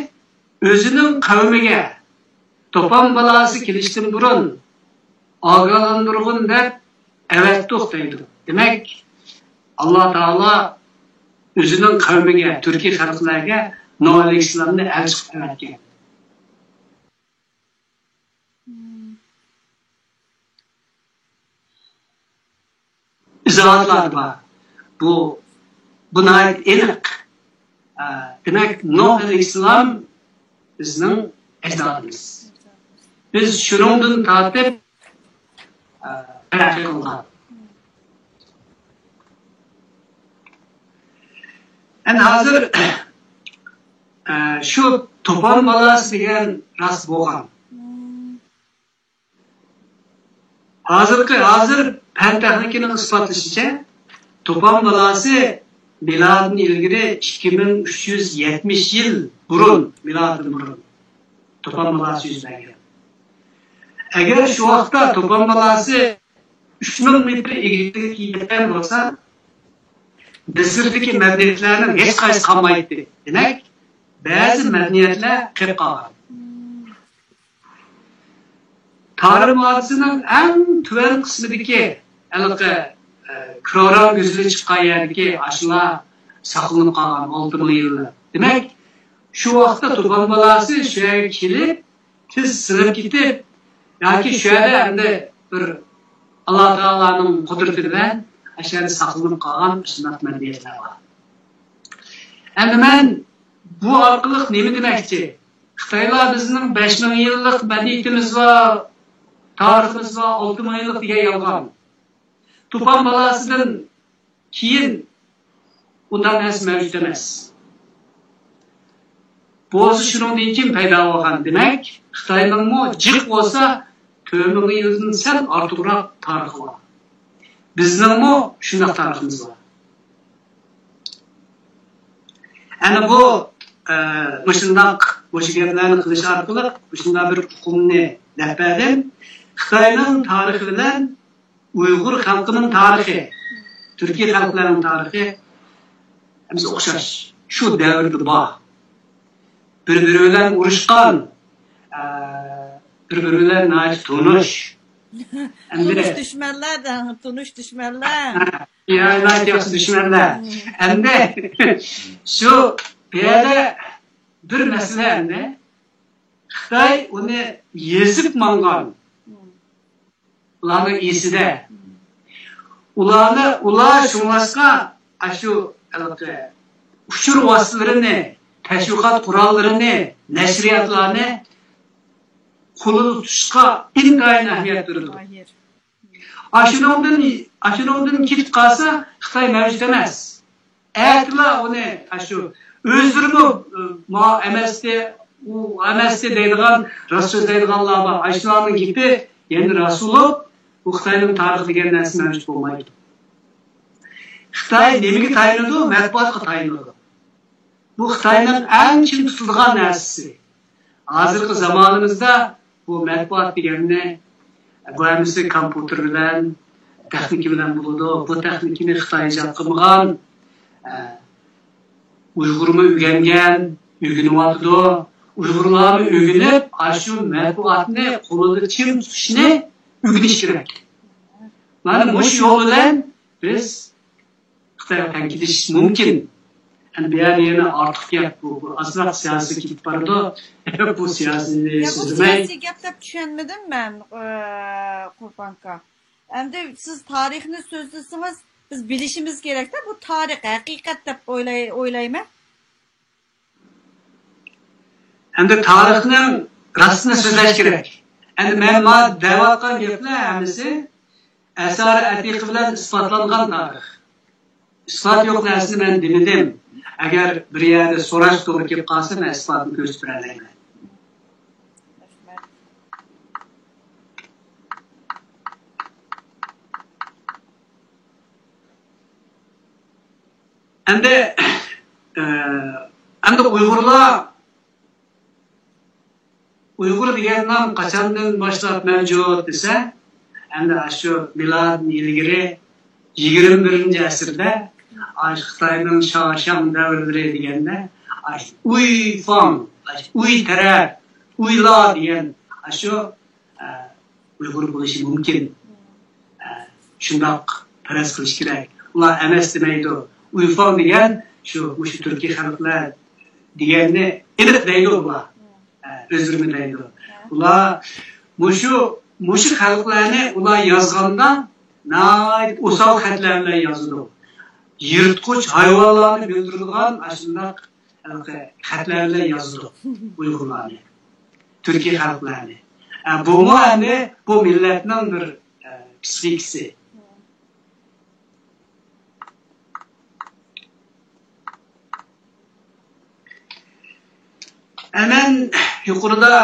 ئۆزىنىڭ قەۋمىگە، توپان بالاسى كېلىشتىن بۇرۇن ئاگاھلاندۇرغىن دەپ ئەۋەتتۇق دەيدۇ. دېمەك، ئاللا تائالا ئۆزىنىڭ قەۋمىگە، تۈركىي خەلقلەرگە نۇھ ئەلەيھىسسالامنى ئەلچى قىلىپ ئەۋەتكەن. ئىزاھاتلار بار. بۇ، بۇ ناھايىتى ئېنىق. ئە، دېمەك، نۇھ ئەلەيھىسسالام بىزنىڭ ئەجدادىمىز. بىز شۇنىڭدىن تارتىپ، ئە، تەرەققىي قىلغان. ئەمدى ھازىر، ئە، شۇ توپان بالاسى دېگەن راست بولغان. ھازىرقى، ھازىر پەن تېخنىكىنىڭ ئىسپاتلىشىچە، توپان بالاسى مىلادتىن ئىلگىرى ئىككى مىڭ ئۈچ يۈز يەتمىش يىل بۇرۇن، مىلادتىن بۇرۇن توپان بالاسى يۈز بەرگەن. ئەگەر شۇ ۋاقىتتا توپان بالاسى ئۈچ مىڭ مېتىر ئېگىزلىككە يەتكەن بولسا، مىسىردىكى مەدەنىيەتلەرنىڭ ھېچقايسىسى قالمايتتى. دېمەك، بەزى مەدەنىيەتلەر قېلىپ قالغان. تارىم ۋادىسىنىڭ ئەڭ تۆۋەن قىسمىدىكى ھېلىقى، ئە، كروران گۈزىلى چىققان يەردىكى ئاشۇلار ساقلىنىپ قالغان ئالتە مىڭ يىللىق. دېمەك، شۇ ۋاقىتتا توپان بالاسى شۇ يەرگە كېلىپ، تېز سىڭىپ كېتىپ، ياكى شۇ يەردە ئەمدى بىر ئاللا تائالانىڭ قۇدرىتى بىلەن ئاشۇ يەردە ساقلىنىپ قالغان شۇنداق مەدەنىيەتلەر بار. ئەمدى مەن بۇ ئارقىلىق نېمە دېمەكچى؟ خىتايلار بىزنىڭ بەش مىڭ يىللىق مەدەنىيىتىمىز بار، تارىخىمىز بار، ئالتە مىڭ يىللىق دېگەن يالغان. توپان بالاسىدىن كېيىن ئۇنداق نەرسە مەۋجۇت ئەمەس. بولسا شۇنىڭدىن كېيىن پەيدا بولغان. دېمەك، خىتاينىڭمۇ جىق بولسا تۆت مىڭ يىلدىن سەل ئارتۇقراق تارىخى بار. بىزنىڭمۇ شۇنداق تارىخىمىز بار. ئەنە بۇ، ئە، مۇشۇنداق مۇشۇ گەپلەرنى قىلىش ئارقىلىق مۇشۇنداق بىر ئۇقۇمنى دەپ بەردىم. خىتاينىڭ تارىخى بىلەن ئۇيغۇر خەلقىنىڭ تارىخى، تۈركىي خەلقلەرنىڭ تارىخى ھەممىسى ئوخشاش. شۇ دەۋردە بار. بىر-بىرى بىلەن ئۇرۇشقان، ئە، بىر-بىرى بىلەن ناھايىتى تونۇش. ئەمدى تونۇش دۈشمەنلەر دەڭ، تونۇش دۈشمەنلەر. يا، ناھايىتى ياخشى دۈشمەنلەر. ئەمدى شۇ بۇ يەردە بىر مەسىلە ئەمدى. خىتاي ئۇنى يېزىپ ماڭغان. ئۇلارنىڭ ئېسىدە. ئۇلارنى، ئۇلار شۇڭلاشقا ئاشۇ ھېلىقى ئۇچۇر ۋاسىتىلىرىنى، تەشۋىقات قوراللىرىنى، نەشرىياتلارنى قولىدا تۇتۇشقا ئىنتايىن ئەھمىيەت بېرىدۇ. ئاشۇنىڭدىن، ئاشۇنىڭدىن كېتىپ قالسا، خىتاي مەۋجۇت ئەمەس. ئەتىلا ئۇنى، ئاشۇ ئۆزلىرىمۇ، ئى، ما ئەمەستى، ئۇ ئەمەستى دەيدىغان، راست سۆزلەيدىغانلار بار. ئاشۇلارنىڭ گېپى يەنە راست بولۇپ، بۇ خىتاينىڭ تارىخى دېگەن نەرسە مەۋجۇت بولمايدۇ. خىتاي نېمىگە تايىنىدۇ؟ مەتبۇئاتقا تايىنىدۇ. بۇ خىتاينىڭ ئەڭ چىڭ تۇتىدىغان نەرسىسى. ھازىرقى زامانىمىزدا بۇ مەتبۇئات دېگەننى، بۇ ھەممىسى كومپيۇتېر بىلەن، تېخنىكا بىلەن بولىدۇ. بۇ تېخنىكىنى خىتاي ئىجاد قىلمىغان، ئە، ئۇيغۇرمۇ ئۆگەنگەن، ئۆگىنىۋاتىدۇ. ئۇيغۇرلارمۇ ئۆگىنىپ، ئاشۇ مەتبۇئاتنى قولىدا چىڭ تۇتۇشنى ئۆگىنىش كېرەك. مانا مۇشۇ يول بىلەن بىز خىتايغا تەڭ كېلىشىش مۇمكىن. ئەمدى بۇ يەردە يەنە ئارتۇق گەپ، بۇ، بۇ ئازراق سىياسىي كېتىپ بارىدۇ. بۇ سىياسىينى يا، بۇ سۆزلىمەي. سىياسىي گەپ دەپ چۈشەنمىدىم مەن، ئى، قۇربان ئاكا. ئەمدى سىز تارىخنى سۆزلىسىڭىز، بىز بىلىشىمىز كېرەكتە، بۇ تارىخ، ھەقىقەت دەپ ئويلاي-، ئويلايمەن. ئەمدى تارىخنىڭ راستىنى سۆزلەش كېرەك. ئەمدى مەن ما دەۋاتقان گەپلەر ھەممىسى ئاسارى ئەتىقە بىلەن ئىسپاتلانغان تارىخ. ئىسپات يوق نەرسىنى مەن دېمىدىم. ئەگەر بىر يەردە سوراش توغرا كېلىپ قالسا، مەن ئىسپاتنى كۆرسىتىپ بېرەلەيمەن. ئەمدى، ئە، ئەمدى ئۇيغۇرلار، ئۇيغۇر دېگەن نام قاچاندىن باشلاپ مەۋجۇت دېسە، ئەمدى ئاشۇ مىلادتىن ئىلگىرى يىگىرمە بىرىنچى ئەسىردە، ئاشۇ خىتاينىڭ شاڭ، شاڭ دەۋرلىرى دېگەندە، ئاشۇ ئۇيفاڭ، ئاشۇ ئۇي تەرەپ، ئۇيلار دېگەن ئاشۇ ئە، ئۇيغۇر بولۇشى مۇمكىن. ئە، شۇنداق پەرەز قىلىش كېرەك. ئۇلار ئەمەس دېمەيدۇ. ئۇيفاڭ دېگەن شۇ، مۇشۇ تۈركىي خەلقلەر دېگەننى ئېنىق دەيدۇ ئۇلار. ئە، ئۆزلىرىمۇ دەيدۇ. ئۇلار مۇشۇ، مۇشۇ خەلقلەرنى ئۇلار يازغاندا ناھايىتى ئوسال خەتلەر بىلەن يازىدۇ. يىرتقۇچ ھايۋانلارنى بىلدۈرىدىغان ئاشۇنداق خەتلەر بىلەن يازىدۇ ئۇيغۇرلارنى، تۈركىي خەلقلەرنى. ئە، بۇمۇ ئەمدى بۇ مىللەتنىڭ بىر، ئە، پسىخىكىسى. ئە، مەن يۇقىرىدا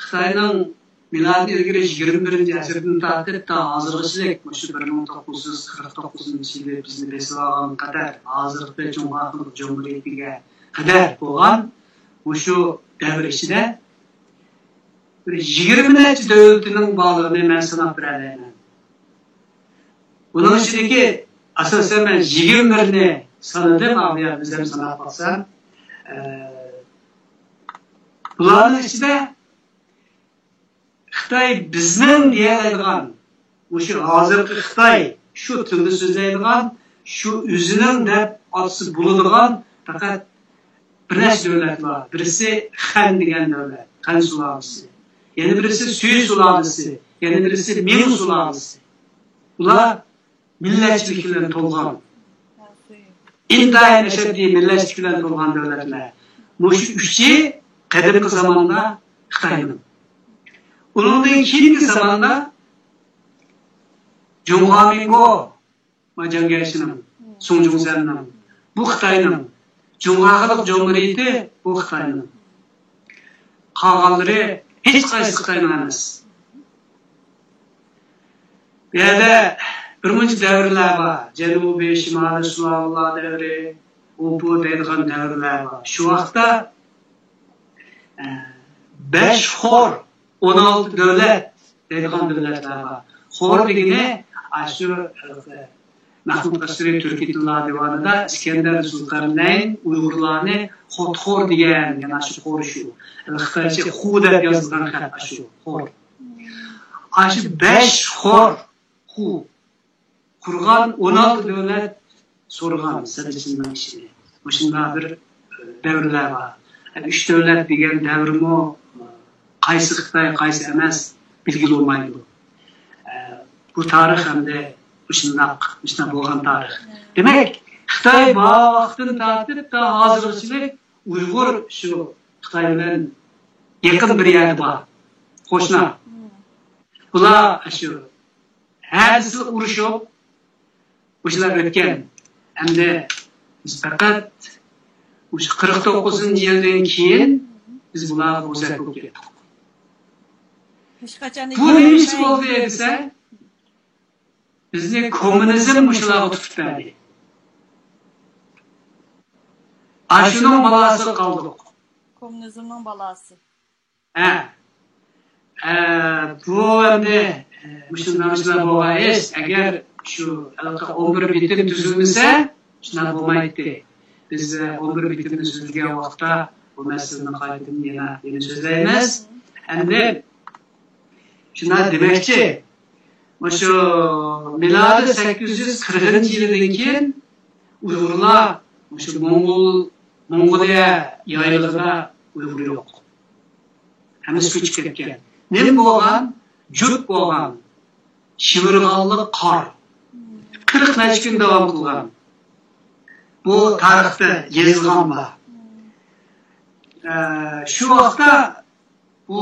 خىتاينىڭ مىلادىي ئىلگىرى يىگىرمە بىرىنچى ئەسىردىن تارتىپ تا ھازىرغىچىلىك، مۇشۇ بىر مىڭ توققۇز يۈز قىرىق توققۇزىنچى يىلى بىزنى بېسىۋالغانغا قەدەر، ھازىرقى جۇڭخۇا خەلق جۇمھۇرىيىتىگە قەدەر بولغان مۇشۇ دەۋر ئىچىدە بىر يىگىرمە نەچچە دۆلىتىنىڭ بارلىقىنى مەن ساناپ بېرەلەيمەن. بۇنىڭ ئىچىدىكى، ئاساسەن، مەن يىگىرمە بىرنى سانىدىم، ئاۋۇ يەردە بىز ھەم ساناپ باقسام، ئە، بۇلارنىڭ ئىچىدە خىتاي بىزنىڭ دېيەلەيدىغان، مۇشۇ ھازىرقى خىتاي، شۇ تىلدا سۆزلەيدىغان، شۇ ئۆزىنىڭ دەپ ئاتىسى بولىدىغان پەقەت بىر نەچچە دۆلەت بار. بىرسى خەن دېگەن دۆلەت، خەن سۇلالىسى. يەنە بىرسى سۈي سۇلالىسى، يەنە بىرسى مىڭ سۇلالىسى. بۇلار مىللەتچىلىك بىلەن تولغان، ئىنتايىن ئەشەددىي مىللەتچىلىك بىلەن تولغان دۆلەتلەر. مۇشۇ ئۈچى قەدىمكى زاماندا خىتاينىڭ. ئۇنىڭدىن كېيىنكى زاماندا جۇڭخۇامىنگو، ما جياڭ كەيشىنىڭ، سۇڭ جۇڭسەننىڭ، بۇ خىتاينىڭ، جۇڭخۇا خەلق جۇمھۇرىيىتى، بۇ خىتاينىڭ. قالغانلىرى ھېچقايسى خىتاينىڭ ئەمەس. بۇ يەردە بىر مۇنچە دەۋرلەر بار. جەنۇبىي، شىمالىي سۇلاۋۇللار دەۋرى، ئوپۇ دەيدىغان دەۋرلەر بار. شۇ ۋاقىتتا، ئە، بەش خور، ئون ئالتە دۆلەت دەيدىغان دۆلەتلەر بار. خور دېگىنى، ئاشۇ، ئە، مەخمۇت قەشقىرى تۈركىي تىللار دىۋانىدا ئىسكەندەر زۇلقەرنەين ئۇيغۇرلارنى خوتخور دېگەن، يەنى ئاشۇ خور شۇ. خىتايچە خۇ دەپ يازىلغان خەت ئاشۇ خور. ئاشۇ بەش خور خۇ قۇرغان ئون ئالتە دۆلەت سورىغان سەددىچىننىڭ ئىشىنى. مۇشۇنداق بىر، ئە، دەۋرلەر بار. ئە، ئۈچ دۆلەت دېگەن دەۋرمۇ، ئە، قايسى خىتاي، قايسى ئەمەس، بىلگىلى بولمايدۇ. ئە، بۇ تارىخ ئەمدى مۇشۇنداق، مۇشۇنداق بولغان تارىخ. دېمەك، خىتاي بار ۋاقىتتىن تارتىپ تا ھازىرغىچىلىك ئۇيغۇر شۇ خىتاي بىلەن يېقىن بىر يەردە بار. قوشنا. بۇلار شۇ ھەدىسى ئۇرۇشۇپ، مۇشۇلار ئۆتكەن. ئەمدى بىز پەقەت مۇشۇ قىرىق توققۇزىنچى يىلدىن كېيىن بىز بۇلارغا بوزەك بولۇپ كەتتۇق. ھېچقاچان بۇ نېمە ئىش بولدى دېسە، بىزنى كوممۇنىزم مۇشۇلارغا تۇتۇپ بەردى. ئاشۇنىڭ بالاسى قالدۇق. كوممۇنىزمنىڭ بالاسى. ھە. ئە، بۇ ئەمدى، ئە، مۇشۇنداق ئىشلار بولغان ئىش. ئەگەر شۇ ھېلىقى ئون بىر بىتىم تۈزۈلمىسە، شۇنداق بولمايتتى. بىز، ئە، ئون بىر بىتىمنى سۆزلىگەن ۋاقىتتا بۇ مەسىلىنى قايتىدىن يەنە، يەنە سۆزلەيمىز. ئەمدى شۇنداق دېمەكچى، مۇشۇ مىلادىي سەككىز يۈز قىرىقىنچى يىلدىن كېيىن ئۇيغۇرلار مۇشۇ موڭغۇل، موڭغۇلىيە يايلىقىدا ئۇيغۇر يوق. ھەممىسى كۆچۈپ كەتكەن. نېمە بولغان؟ جۇت بولغان. شىۋىرغانلىق قار. قىرىق نەچچە كۈن داۋام قىلغان. بۇ تارىختا يېزىلغان بار. ئە، شۇ ۋاقىتتا بۇ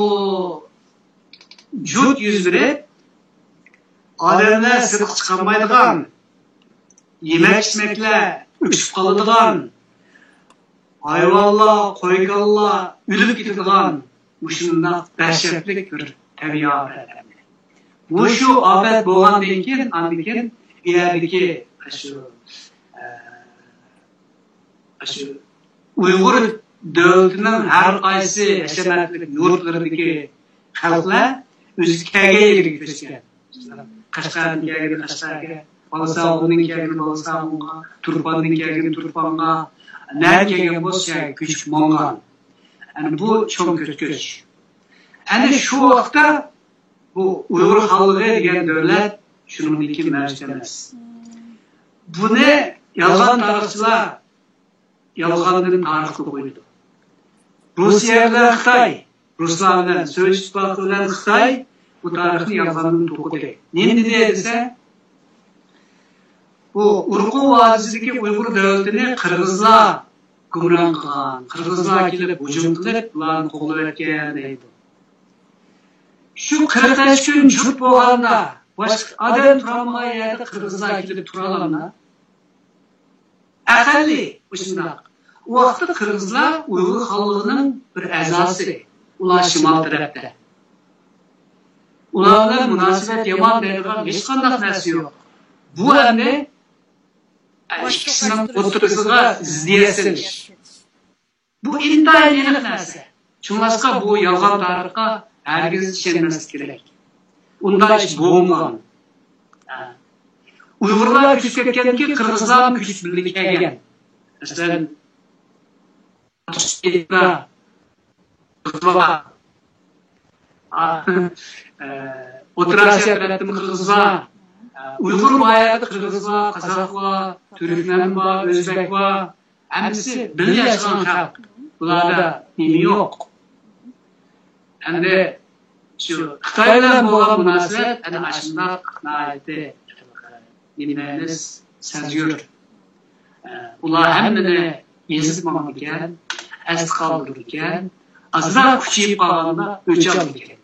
جۇت يۈز بېرىپ، ئادەملەر سىرتقا چىقالمايدىغان، يېمەك-ئىچمەكلەر ئۆچۈپ قالىدىغان، ھايۋانلار، قوي-كالىلار ئۆلۈپ كېتىدىغان مۇشۇنداق دەھشەتلىك بىر تەبىئىي ئاپەت. مۇشۇ ئاپەت بولغاندىن كېيىن، ئاندىن كېيىن بۇ يەردىكى شۇ، ئە، شۇ ئۇيغۇر دۆلىتىنىڭ ھەر قايسى ھەشەمەتلىك يۇرتلىرىدىكى خەلقلەر ئۆزى كەلگەن يېرىگە كۆچكەن. قەشقەردىن كەلگىنى قەشقەرگە، بالىساغۇندىن كەلگىنى بالىساغۇنغا، تۇرپاندىن كەلگىنى تۇرپانغا، نەدىن كەلگەن بولسا شۇ يەرگە كۆچۈپ ماڭغان. ئەنە بۇ چوڭ كۆچ. ئەنە شۇ ۋاقىتتا بۇ ئۇيغۇر خانلىقى دېگەن دۆلەت شۇنىڭدىن كېيىن مەۋجۇت ئەمەس. بۇنى يالغان تارىخچىلار يالغاندىن تارىخقا قويىدۇ. روسىيە بىلەن خىتاي، رۇسلار بىلەن، سوۋېت ئىتتىپاقى بىلەن خىتاي بۇ تارىخنى يالغاندىن توقۇدى. نېمە دېدى دېسە، بۇ ئۇرقۇ ۋادىسىدىكى ئۇيغۇر دۆلىتىنى قىرغىزلار گۇمران قىلغان، قىرغىزلار كېلىپ ھۇجۇم قىلىپ، بۇلارنى قوغلىۋەتكەن دەيدۇ. شۇ قىرىق نەچچە كۈن جۇت بولغاندا، باشقا ئادەم تۇرالماي يەردە قىرغىزلار كېلىپ تۇرالامدا؟ ئەقەللىي مۇشۇنداق. ئۇ ۋاقىتتا قىرغىزلار ئۇيغۇر خانلىقىنىڭ بىر ئەزاسى. ئۇلار شىمال تەرەپتە. ئۇلار بىلەن مۇناسىۋەت يامان دەيدىغان ھېچقانداق نەرسە يوق. بۇ ئەمدى ئىككىسىنىڭ ئوتتۇرىسىغا زىددىيەت سېلىش. بۇ ئىنتايىن ئېنىق نەرسە. شۇڭلاشقا بۇ يالغان تارىخقا ھەرگىز ئىشەنمەسلىك كېرەك. ئۇنداق ئىش بولمىغان. ھە. ئۇيغۇرلار كۆچۈپ كەتكەندىن كېيىن قىرغىزلارمۇ كۆچۈپ بىللە كەلگەن. مەسىلەن، ئوتتۇرا ئاسىيا تەرەپتىن قىرغىزلار، ئۇيغۇر باياقى قىرغىزلار، قازاقلار، تۈركمەن بار، ئۆزبەك بار. ھەممىسى بىللە ياشىغان خەلق. بۇلاردا نېمە يوق؟ ئەمدى شۇ خىتاي بىلەن بولغان مۇناسىۋەت ئەنە ئاشۇنداق ناھايىتى نېمىنى سەزگۈر. ئۇلار ھەممىنى يېزىپ ماڭىدىكەن، ئەستە قالدۇرىدىكەن، ئازراق كۈچىيىپ قالغاندا ئۆچ ئالىدىكەن.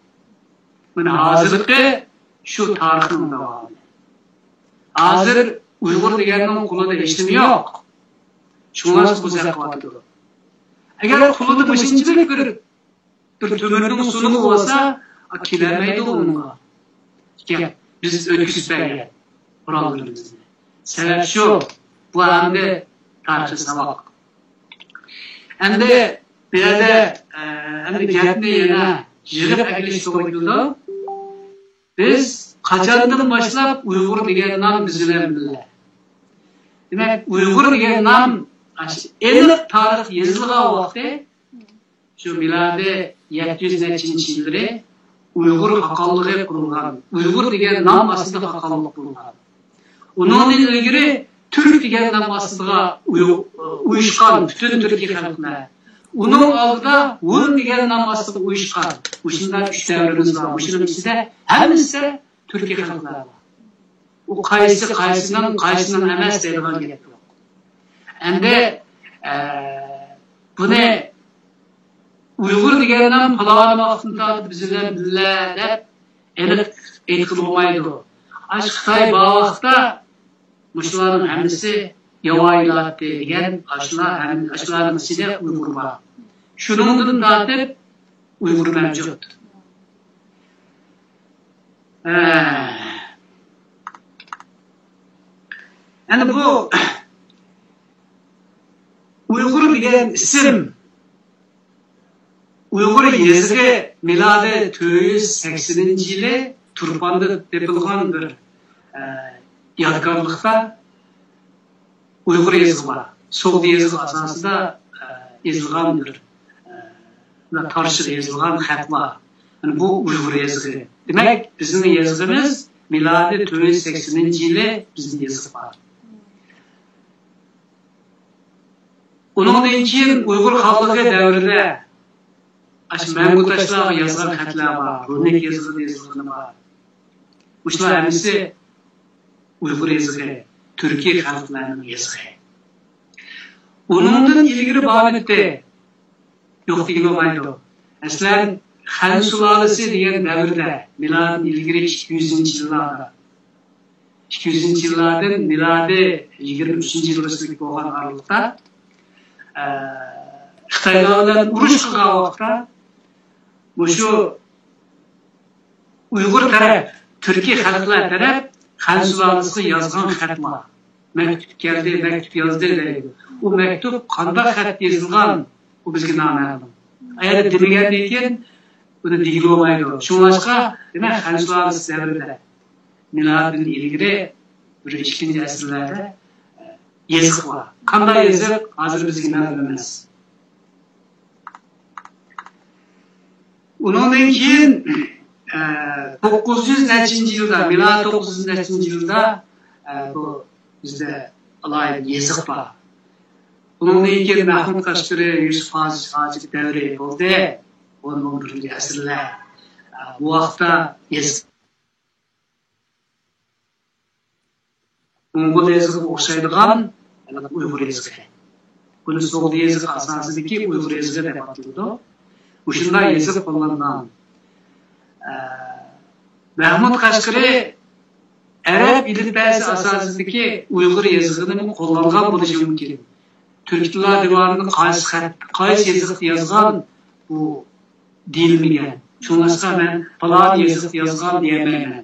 مانا ھازىرقى شۇ تارىخنىڭ داۋامى. ھازىر ئۇيغۇر دېگەننىڭ قولىدا ھېچنېمە يوق. شۇڭلاشقا بۇ زەق قىلىۋاتىدۇ. ئەگەر قولىدا مۇشۇنچىلىك بىر، بىر تۆمۈرنىڭ سۇنۇقى بولسا، ئا، كېلەلمەيدۇ ئۇنىڭغا. گەپ، بىز ئۆتكۈزۈپ بەرگەن قوراللىرىمىزنى. سەۋەب شۇ، بۇ ئەمدى تارىخىي ساۋاق. ئەمدى بۇ يەردە، ئە، ئەمدى گەپنى يەنە يىغىپ ئەكېلىش توغرا كېلىدۇ. بىز قاچاندىن باشلاپ ئۇيغۇر دېگەن نام بىز بىلەن بىللە. دېمەك، ئۇيغۇر دېگەن نام ئېنىق تارىخ يېزىلغان ۋاقتى شۇ مىلادىي يەتتە يۈز نەچچىنچى يىللىرى ئۇيغۇر خاقانلىقى قۇرۇلغان، ئۇيغۇر دېگەن نام ئاستىدا خاقانلىق قۇرۇلغان. ئۇنىڭدىن ئىلگىرى تۈرك دېگەن نام ئاستىغا ئۇيۇ-، ئۇيۇشقان پۈتۈن تۈركىي خەلقلەر. ئۇنىڭ ئالدىدا ھون دېگەن نام ئاستىغا ئۇيۇشقان مۇشۇنداق ئۈچ دەۋرىمىز بار. مۇشۇنىڭ ئىچىدە ھەممىسى تۈركىي خەلقلەر بار. ئۇ قايسى قايسىنىڭ، قايسىنىڭ ئەمەس دەيدىغان گەپ يوق. ئەمدى، ئە، بۇنى ئۇيغۇر دېگەن نام پالان ۋاقىتتىن تارتىپ بىز بىلەن بىللە دەپ ئېنىق ئېيتقىلى بولمايدۇ. ئاشۇ خىتاي بار ۋاقىتتا مۇشۇلارنىڭ ھەممىسى ياۋايىلاتتى دېگەن، ئاشۇلار ھەم-، ئاشۇلارنىڭ ئىچىدە ئۇيغۇر بار. شۇنىڭدىن تارتىپ ئۇيغۇر مەۋجۇت. ھە. ئەنە بۇ ئۇيغۇر دېگەن ئىسىم، ئۇيغۇر يېزىقى مىلادىي تۆت يۈز سەكسىنىنچى يىلى تۇرپاندا تېپىلغان بىر، ئە، يادىكارلىقتا ئۇيغۇر يېزىقى بار. سوغدى يېزىقى ئاساسىدا، ئە، يېزىلغان بىر، ئە، تارتىشىپ يېزىلغان خەت بار. يەنى بۇ ئۇيغۇر يېزىقى. دېمەك، بىزنىڭ يېزىقىمىز مىلادىي تۆت يۈز سەكسىنىنچى يىلى بىزنىڭ يېزىقى بار. ئۇنىڭدىن كېيىن ئۇيغۇر خانلىقى دەۋرىدە ئاشۇ مەڭگۈ تاشلارغا يازغان خەتلەر بار، رۇنىك يېزىقىدا يېزىلغىنى بار. مۇشۇلار ھەممىسى ئۇيغۇر يېزىقى، تۈركىي خەلقلەرنىڭ يېزىقى. ئۇنىڭدىن ئىلگىرى بارمىدى؟ يوق دېگىلى بولمايدۇ. مەسىلەن، خەن سۇلالىسى دېگەن دەۋردە، مىلادتىن ئىلگىرى ئىككى يۈزىنچى يىللاردا، ئىككى يۈزىنچى يىللاردىن مىلادىي يىگىرمە ئۈچىنچى يىلغىچە بولغان ئارىلىقتا، ئە، خىتايلار بىلەن ئۇرۇش قىلغان ۋاقىتتا مۇشۇ ئۇيغۇر تەرەپ، تۈركىي خەلقلەر تەرەپ خەن سۇلالىسىغا يازغان خەت بار. مەكتۇپ كەلدى، مەكتۇپ يازدى دەيدۇ. ئۇ مەكتۇپ قانداق خەت يېزىلغان، ئۇ بىزگە نامەلۇم. ئەگەر دېمىگەندىن كېيىن بۇنى دېگىلى بولمايدۇ. شۇڭلاشقا، دېمەك، خەن سۇلالىسى دەۋرىدە، مىلادتىن ئىلگىرى بىر ئىككىنچى ئەسىرلەردە يېزىق بار. قانداق يېزىق، ھازىر بىزگە مەلۇم ئەمەس. ئۇنىڭدىن كېيىن، ئە، توققۇز يۈز نەچچىنچى يىلدا، مىلادىي توققۇز يۈز نەچچىنچى يىلدا، ئە، بۇ بىزدە ئالاھىدە يېزىق بار. ئۇنىڭدىن كېيىن مەھمۇد قەشقىرى، يۈسۈپ ھاجىپ، ھاجىپ دەۋرى بولدى. ئون، ئون بىرىنچى ئەسىرلەر. ئە، بۇ ۋاقىتتا يېزىق موڭغۇل يېزىقىغا ئوخشايدىغان ئۇيغۇر يېزىقى. بۇنى سوغدى يېزىقى ئاساسىدىكى ئۇيغۇر يېزىقى دەپ ئاتىلىدۇ. مۇشۇنداق يېزىق قوللانغان. ئە، مەھمۇد قەشقىرى ئەرەب ئېلىپبەسى ئاساسىدىكى ئۇيغۇر يېزىقىنىمۇ قوللانغان بولۇشى مۇمكىن. تۈركىي تىللار دىۋانىنى قايسى خەت، قايسى يېزىقتا يازغان، بۇ دېيىلمىگەن. شۇڭلاشقا مەن پالان يېزىقتا يازغان دېيەلمەيمەن.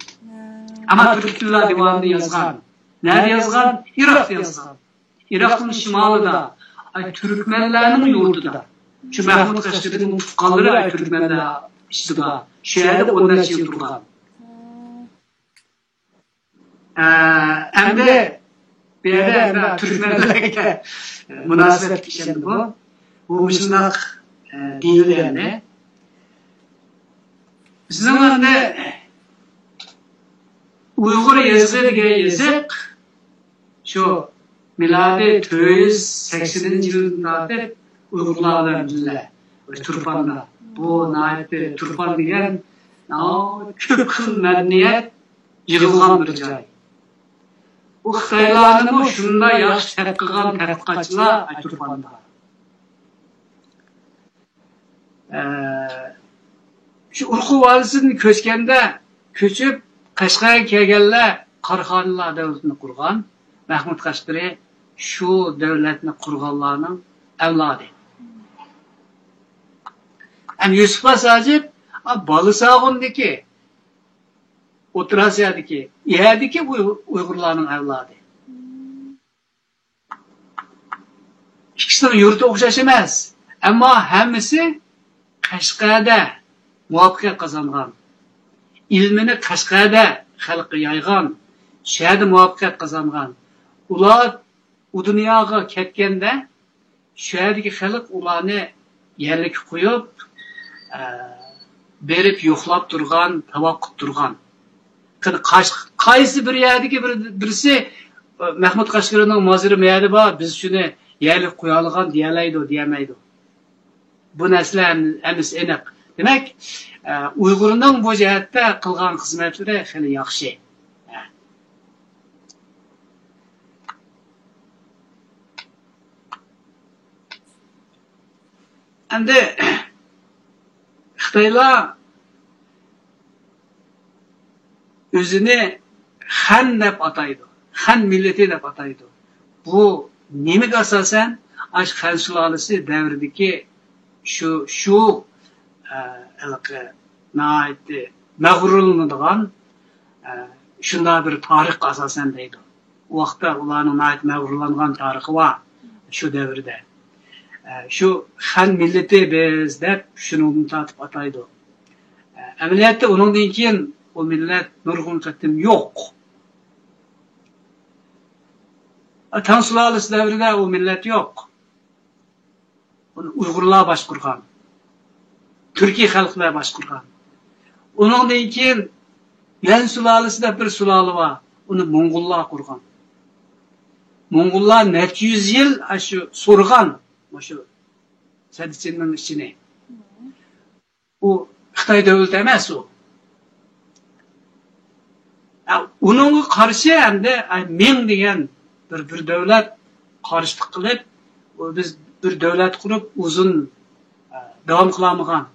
ئەمما تۈركىي تىللار دىۋانىدا يازغان. نەدە يازغان؟ ئىراقتا يازغان. ئىراقنىڭ شىمالىدا، ئاي، تۈركمەنلەرنىڭ يۇرتىدا. شۇ مەھمۇد قەشقىرىنىڭ تۇغقانلىرى، ئاي، تۈركمەنلەر ئىچىدە بار. شۇ يەردە ئون نەچچە يىل تۇرغان. ئە، ئەمدى بۇ يەردە ئەمدى تۈركمەنلەرگە مۇناسىۋەتلىك ئىش ئەمدى بۇ. بۇ مۇشۇنداق، ئە، دېيىلدى ئەمدى. بىزنىڭ ئەمدى ئۇيغۇر يېزىقى دېگەن يېزىق شۇ مىلادىي تۆت يۈز سەكسىنىنچى يىلدىن تارتىپ ئۇيغۇرلار بىلەن بىللە تۇرپاندا. بۇ ناھايىتى تۇرپان دېگەن ناھايىتى كۆپ خىل مەدەنىيەت يىغىلغان بىر جاي. بۇ خىتايلارنىمۇ شۇنداق ياخشى تەتقىق قىلغان تەتقىقاتچىلار تۇرپاندا. ئە، شۇ ئورخۇ ۋادىسىدىن كۆچكەندە، كۆچۈپ قەشقەرگە كەلگەنلەر قاراخانلار دۆلىتىنى قۇرغان. مەھمۇد قەشقىرى شۇ دۆلەتنى قۇرغانلارنىڭ ئەۋلادى. ئەم يۈسۈپ خاس ھاجىپ، ئا، بالىساغۇندىكى، ئوتتۇرا ئاسىيادىكى، يەردىكى ئۇي-، ئۇيغۇرلارنىڭ ئەۋلادى. ئىككىسىنىڭ يۇرتى ئوخشاش ئەمەس، ئەمما ھەممىسى قەشقەردە مۇۋەپپەقىيەت قازانغان، ئىلمىنى قەشقەردە خەلققە يايغان، شۇ يەردە مۇۋەپپەقىيەت قازانغان. ئۇلار ئۇ دۇنياغا كەتكەندە، شۇ يەردىكى خەلق ئۇلارنى يەرلىككە قويۇپ، ئە، بېرىپ يوقلاپ تۇرغان، تاۋاپ قىلىپ تۇرغان. قېنى قاش-، قايسى بىر يەردىكى بىر، بىرسى، ئە، مەھمۇد قەشقىرىنىڭ مازىرى مۇ يەردە بار، بىز شۇنى يەرلىككە قويالىغان دېيەلەيدۇ، دېيەلمەيدۇ. بۇ نەرسىلەر ھەم-، ھەممىسى ئېنىق. دېمەك، ئە، ئۇيغۇرنىڭ بۇ جەھەتتە قىلغان خىزمەتلىرى خېلى ياخشى. ئەمدى خىتايلار ئۆزىنى خەن دەپ ئاتايدۇ، خەن مىللىتى دەپ ئاتايدۇ. بۇ نېمىگە ئاساسەن؟ ئاشۇ خەن سۇلالىسى دەۋرىدىكى شۇ، شۇ، ئە، ھېلىقى ناھايىتى مەغرۇرلىنىدىغان، ئە، شۇنداق بىر تارىخقا ئاساسەن دەيدۇ. ئۇ ۋاقىتتا ئۇلارنىڭ ناھايىتى مەغرۇرلانغان تارىخى بار شۇ دەۋردە. ئە، شۇ خەن مىللىتى بىز دەپ شۇنىڭدىن تارتىپ ئاتايدۇ. ئە، ئەمەلىيەتتە ئۇنىڭدىن كېيىن ئۇ مىللەت نۇرغۇن قېتىم يوق. ئە، تاڭ سۇلالىسى دەۋرىدە ئۇ مىللەت يوق. ئۇنى ئۇيغۇرلار باشقۇرغان. تۈركىي خەلقلەر باشقۇرغان. ئۇنىڭدىن كېيىن يۈەن سۇلالىسى دەپ بىر سۇلالە بار. ئۇنى موڭغۇللار قۇرغان. موڭغۇللار نەچچە يۈز يىل ئاشۇ سورغان، مۇشۇ سەددىچىننىڭ ئىچىنى. ئۇ خىتاي دۆلىتى ئەمەس ئۇ. ئە، ئۇنىڭغا قارشى ئەمدى، ئە، مىڭ دېگەن بىر، بىر دۆلەت قارشىلىق قىلىپ، ئۇ بىز بىر دۆلەت قۇرۇپ ئۇزۇن، ئە، داۋام قىلالمىغان.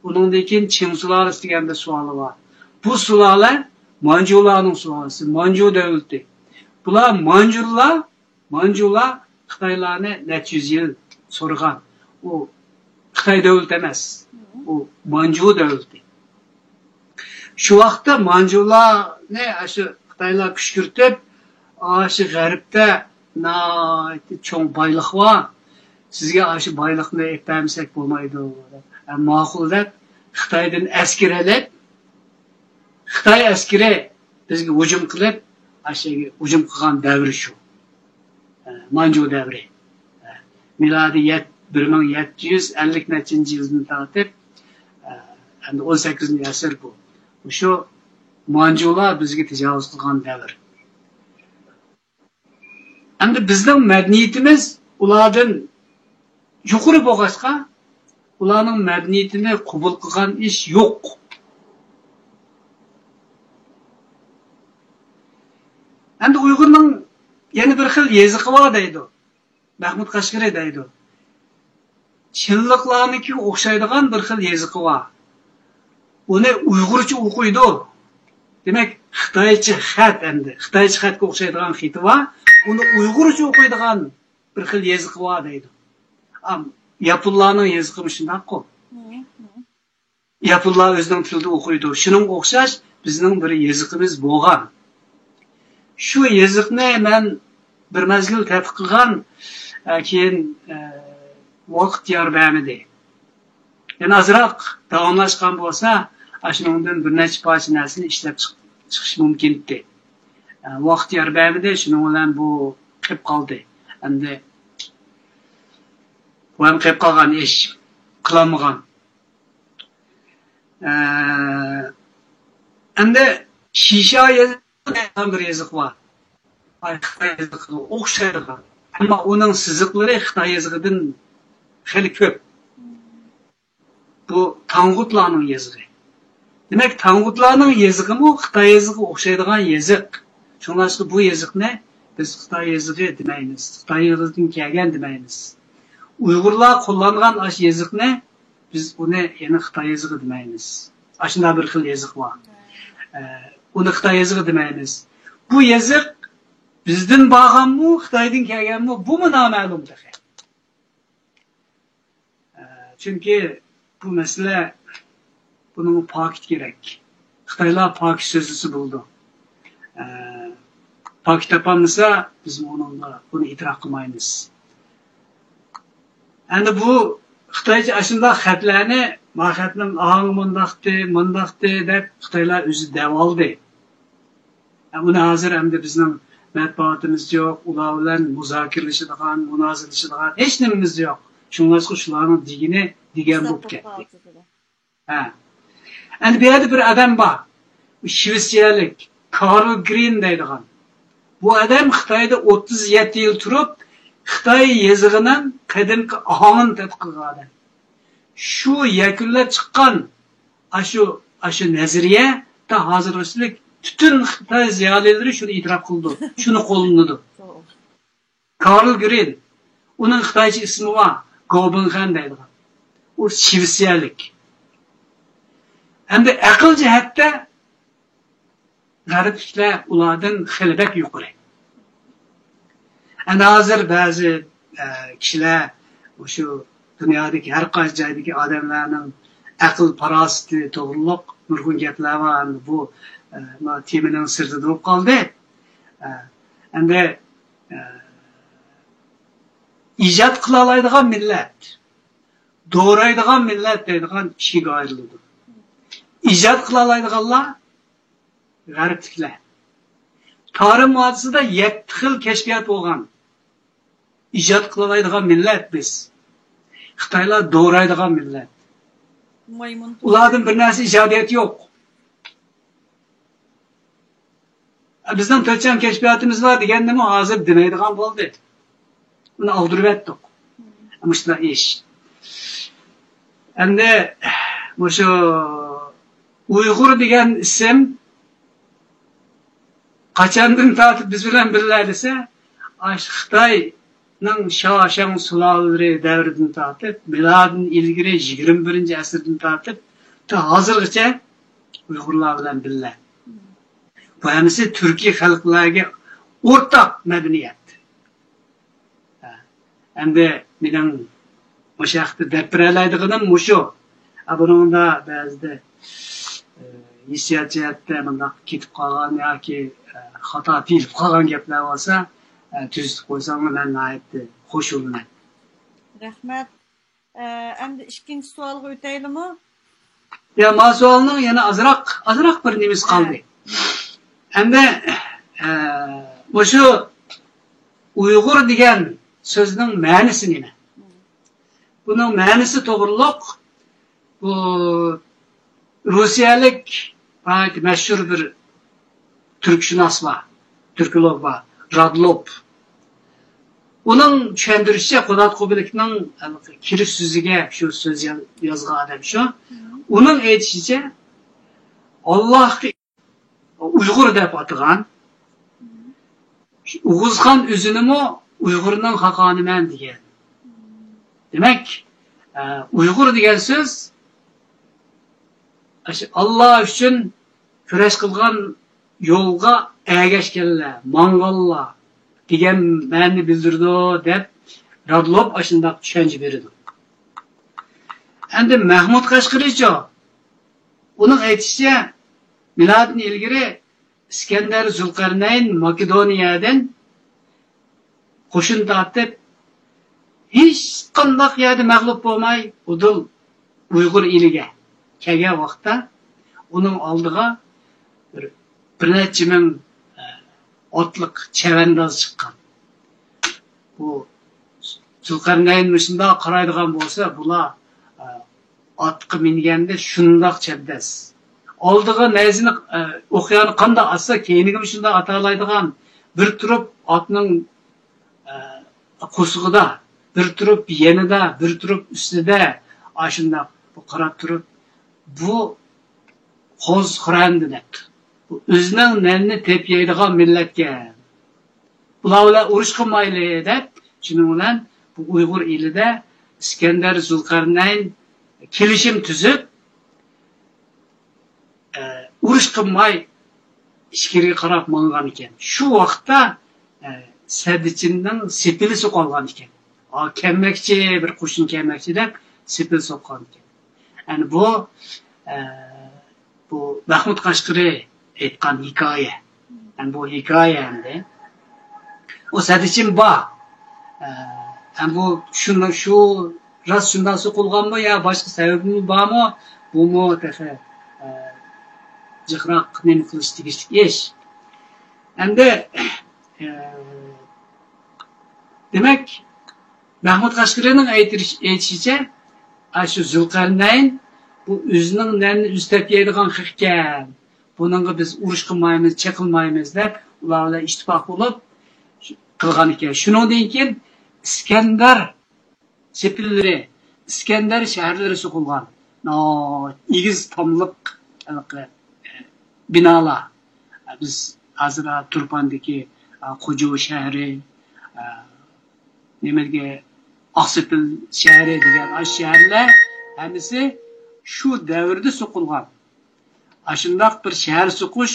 ئۇنىڭدىن كېيىن چىڭ سۇلالىسى دېگەن بىر سۇلالە بار. بۇ سۇلالە مانجۇلارنىڭ سۇلالىسى، مانجۇ دۆلىتى. بۇلار مانجۇلار مانجۇلار خىتايلارنى نەچچە يۈز يىل سورىغان. ئۇ خىتاي دۆلىتى ئەمەس. ئۇ مانجۇ دۆلىتى. شۇ ۋاقىتتا مانجۇلارنى ئاشۇ خىتايلار كۈشكۈرتۈپ، ئاشۇ غەربتە ناھايىتى چوڭ بايلىق بار. سىزگە ئاشۇ بايلىقنى ئېلىپ بەرمىسەك بولمايدۇ. ھە، ماقۇل دەپ خىتايدىن ئەسكىرە ئېلىپ، خىتاي ئەسكىرى بىزگە ھۇجۇم قىلىپ، ئاشۇ ھۇجۇم قىلغان دەۋر شۇ. ئە، مانجۇ دەۋرى. ئە، مىلادىي يەت-، بىر مىڭ يەتتە يۈز ئەللىك نەچچىنچى يىلدىن تارتىپ، ئە، ئەمدى ئون سەككىزىنچى ئەسىر بۇ. مۇشۇ مانجۇلار بىزگە تاجاۋۇز قىلغان دەۋر. ئەمدى بىزنىڭ مەدەنىيىتىمىز ئۇلاردىن يۇقىرى بولغاچقا، ئۇلارنىڭ مەدەنىيىتىنى قوبۇل قىلغان ئىش يوق. ئەمدى ئۇيغۇرنىڭ يەنە بىر خىل يېزىقى بار دەيدۇ. مەھمۇد قەشقىرى دەيدۇ. چىنلىقلارنىڭكىگە ئوخشايدىغان بىر خىل يېزىقى بار. ئۇنى ئۇيغۇرچە ئوقۇيدۇ. دېمەك، خىتايچە خەت ئەمدى. خىتايچە خەتكە ئوخشايدىغان خېتى بار. ئۇنى ئۇيغۇرچە ئوقۇيدىغان بىر خىل يېزىقى بار دەيدۇ. ئام، ياپونلارنىڭ يېزىقىمۇ شۇنداققۇ. ياپونلار ئۆزىنىڭ تىلىدا ئوقۇيدۇ. شۇنىڭغا ئوخشاش بىزنىڭ بىر يېزىقىمىز بولغان. شۇ يېزىقنى مەن بىر مەزگىل تەتقىق قىلغان، ئە، كېيىن، ئە، ۋاقىت يار بەرمىدى. يەنە ئازراق داۋاملاشقان بولسا، ئاشۇنىڭدىن بىر نەچچە پارچە نەرسىنى ئىشلەپ چىق-، چىقىش مۇمكىن ئىدى. ئە، ۋاقىت يار بەرمىدى، شۇنىڭ بىلەن بۇ قېلىپ قالدى. ئەمدى بۇ ھەم قېلىپ قالغان ئىش، قىلالمىغان. ئە، ئەمدى شىشا يېزىقى دېگەن بىر يېزىق بار. ئاي، خىتاي يېزىقىغا ئوخشايدىغان. ئەمما ئۇنىڭ سىزىقلىرى خىتاي يېزىقىدىن خېلى كۆپ. بۇ تاڭغۇتلارنىڭ يېزىقى. دېمەك، تاڭغۇتلارنىڭ يېزىقىمۇ خىتاي يېزىقىغا ئوخشايدىغان يېزىق. شۇڭلاشقا بۇ يېزىقنى بىز خىتاي يېزىقى دېمەيمىز. خىتاي يېزىقىدىن كەلگەن دېمەيمىز. ئۇيغۇرلار قوللانغان ئاشۇ يېزىقنى بىز ئۇنى يەنە خىتاي يېزىقى دېمەيمىز. ئاشۇنداق بىر خىل يېزىق بار. ئە، ئۇنى خىتاي يېزىقى دېمەيمىز. بۇ يېزىق بىزدىن بارغانمۇ، خىتايدىن كەلگەنمۇ، بۇمۇ نامەلۇم تېخى. ئە، چۈنكى بۇ مەسىلە، بۇنىڭغا پاكىت كېرەك. خىتايلار پاكىت سۆزلىسە بولىدۇ. ئە، پاكىت تاپالمىسا، بىزمۇ ئۇنىڭغا، بۇنى ئېتىراپ قىلمايمىز. ئەمدى بۇ خىتايچە ئاشۇنداق خەتلەرنى، ما خەتنىڭ ئاڭى مۇنداقتى، مۇنداقتى دەپ خىتايلار ئۆزى دەۋالدى. ئۇنى ھازىر ئەمدى بىزنىڭ مەتبۇئاتىمىز يوق، ئۇلار بىلەن مۇزاكىرىلىشىدىغان، مۇنازىرىلىشىدىغان ھېچ نېمىمىز يوق. شۇڭلاشقا شۇلارنىڭ دېگىنى دېگەن بولۇپ كەتتى. ھە. ئەمدى بۇ يەردە بىر ئادەم بار. شىۋېتسىيەلىك كارل گرىن دەيدىغان. بۇ ئادەم خىتايدا ئوتتۇز يەتتە يىل تۇرۇپ، خىتاي يېزىقىنىڭ قەدىمكى ئاھاڭىنى تەتقىق قىلغان ئادەم. شۇ يەكۈنلەپ چىققان ئاشۇ، ئاشۇ نەزەرىيە تا ھازىرغىچىلىك پۈتۈن خىتاي زىيالىيلىرى شۇنى ئېتىراپ قىلىدۇ، شۇنى قوللىنىدۇ. كارل گرىن، ئۇنىڭ خىتايچە ئىسمى بار، گوبىڭخەن دەيدىغان. ئۇ شىۋېتسىيەلىك. ئەمدى ئەقىل جەھەتتە غەربلىكلەر ئۇلاردىن خېلى بەك يۇقىرى. ئەنە ھازىر بەزى، ئە، كىشىلەر مۇشۇ دۇنيادىكى ھەر قايسى جايدىكى ئادەملەرنىڭ ئەقىل پاراسىتى توغرۇلۇق نۇرغۇن گەپلەر بار. ئەمدى بۇ، ئە، ما تېمىنىڭ سىرتىدا بولۇپ قالدى. ئە، ئەمدى، ئە، ئىجاد قىلالايدىغان مىللەت، دورايدىغان مىللەت دەيدىغان ئىككىگە ئايرىلىدۇ. ئىجاد قىلالايدىغانلار غەربلىكلەر. تارىم ۋادىسىدا يەتتە خىل كەشپىيات بولغان. ئىجاد قىلالايدىغان مىللەت بىز. خىتايلار دورايدىغان مىللەت. مايمۇن. ئۇلاردىن بىر نەرسە ئىجادىيەت يوق. بىزنىڭ تۆت چاڭ كەشپىياتىمىز بار دېگەننىمۇ ھازىر دېمەيدىغان بولدى. ئۇنى ئاغدۇرۇۋەتتۇق. مۇشۇنداق ئىش. ئەمدى مۇشۇ ئۇيغۇر دېگەن ئىسىم قاچاندىن تارتىپ بىز بىلەن بىللە دېسە، ئاشۇ خىتاينىڭ شا شاڭ سۇلالىلىرى دەۋرىدىن تارتىپ، مىلادىن ئىلگىرى يىگىرمە بىرىنچى ئەسىردىن تارتىپ تا ھازىرغىچە ئۇيغۇرلار بىلەن بىللە. بۇ ھەممىسى تۈركىي خەلقلەرگە ئورتاق مەدەنىيەت. ھە. ئەمدى مېنىڭ مۇشۇ ھەقتە دەپ بېرەلەيدىغىنىم مۇشۇ. ھە، بۇنىڭدا بەزىدە، ئە، ھېسسىيات جەھەتتە مۇنداق كېتىپ قالغان ياكى، ئە، خاتا دېيىلىپ قالغان گەپلەر بولسا، ئە، تۈزىتىپ قويساڭلار مەن ناھايىتى خوش بولىمەن. رەھمەت. ئە، ئەمدى ئىككىنچى سوئالغا ئۆتەيلىمۇ؟ يا، ما سوئالنىڭ يەنە ئازراق، ئازراق بىر نېمىسى قالدى. ئەمدى، ئە، مۇشۇ ئۇيغۇر دېگەن سۆزنىڭ مەنىسى نېمە؟ بۇنىڭ مەنىسى توغرۇلۇق بۇ روسىيەلىك ناھايىتى مەشھۇر بىر تۈركشۇناس بار، تۈركولوگ بار، رادلوپ. ئۇنىڭ چۈشەندۈرۈشىچە، قۇدرەت قۇبىلىكنىڭ ھېلىقى كىرىش سۆزىگە شۇ سۆز يا-، يازغان ئادەم شۇ. ئۇنىڭ ئېيتىشىچە، ئاللاھقا ئۇيغۇر دەپ ئاتىغان. ئوغۇزخان ئۆزىنىمۇ ئۇيغۇرنىڭ خاقانىمەن دېگەن. دېمەك، ئە، ئۇيغۇر دېگەن سۆز ئاشۇ ئاللا ئۈچۈن كۈرەش قىلغان، يولغا ئەگەشكەنلەر، ماڭغانلار دېگەن مەنىنى بىلدۈرىدۇ، دەپ رادلوپ ئاشۇنداق چۈشەنچە بېرىدۇ. ئەمدى مەھمۇد قەشقىرىچۇ؟ ئۇنىڭ ئېيتىشىچە، مىلادتىن ئىلگىرى ئىسكەندەر زۇلقەرنەين ماكېدونىيەدىن قوشۇن تارتىپ، ھېچقانداق يەردە مەغلۇپ بولماي، ئۇدۇل ئۇيغۇر ئېلىگە كەلگەن ۋاقىتتا، ئۇنىڭ ئالدىغا بىر، بىر نەچچە مىڭ، ئە، ئاتلىق چەۋەنداز چىققان. بۇ زۇلقەرنەين مۇشۇنداق قارايدىغان بولسا، بۇلار، ئە، ئاتقا مىنگەندە شۇنداق چەبدەس. ئالدىغا نەيزىنى، ئە، ئوقيانى قانداق ئاتسا، كەينىگىمۇ شۇنداق ئاتالايدىغان. بىر تۇرۇپ ئاتنىڭ، ئە، قورسىقىدا، بىر تۇرۇپ يېنىدا، بىر تۇرۇپ ئۈستىدە، ئاشۇنداق بۇ قاراپ تۇرۇپ، بۇ قوز خۇرەندە دەپتۇ. بۇ ئۆزىنىڭ نەننى تېپىپ يەيدىغان مىللەتكەن. بۇلار بىلەن ئۇرۇش قىلمايلى دەپ، شۇنىڭ بىلەن بۇ ئۇيغۇر ئېلىدە ئىسكەندەر زۇلقەرنەين كېلىشىم تۈزۈپ، ئە، ئۇرۇش قىلماي ئىچكىرىگە قاراپ ماڭغان ئىكەن. شۇ ۋاقىتتا، ئە، سەددىچىننىڭ سېپىلى سوقۇۋالغان ئىكەن. ئا، كەلمەكچى، بىر قوشۇن كەلمەكچى دەپ سېپىل سوققان ئىكەن. يەنى بۇ، ئە، بۇ مەھمۇد قەشقىرى ئېيتقان ھېكايە. يەنى بۇ ھېكايە ئەمدى. ئۇ سەددىچىن بار. ئە، ھەم بۇ شۇ، شۇ راست شۇنداق سوقۇلغانمۇ يا باشقا سەۋەبىمۇ بارمۇ؟ بۇمۇ تېخى، ئە، جىقراق نېمە قىلىش تېگىشلىك ئىش. ئەمدى، ئە، دېمەك، مەھمۇد قەشقىرىنىڭ ئېيتىش-، ئېيتىشىچە، ئاشۇ زۇلقەرنەين بۇ ئۆزىنىڭ نەننى ئۆزى تېپىپ يەيدىغان خەقكەن. بۇنىڭغا بىز ئۇرۇش قىلمايمىز، چېقىلمايمىز دەپ، ئۇلار بىلەن ئىتتىپاق بولۇپ قىلغان ئىكەن. شۇنىڭدىن كېيىن ئىسكەندەر سېپىللىرى، ئىسكەندەر شەھەرلىرى سوقۇلغان. ناھايىتى ئېگىز تاملىق ھېلىقى، ئە، بىنالار. بىز ھازىر تۇرپاندىكى، ئە، قوجۇ شەھىرى، ئە، نېمىدىكى ئاقسېپىل شەھىرى دېگەن ئاشۇ شەھەرلەر ھەممىسى شۇ دەۋردە سوقۇلغان. ئاشۇنداق بىر شەھەر سوقۇش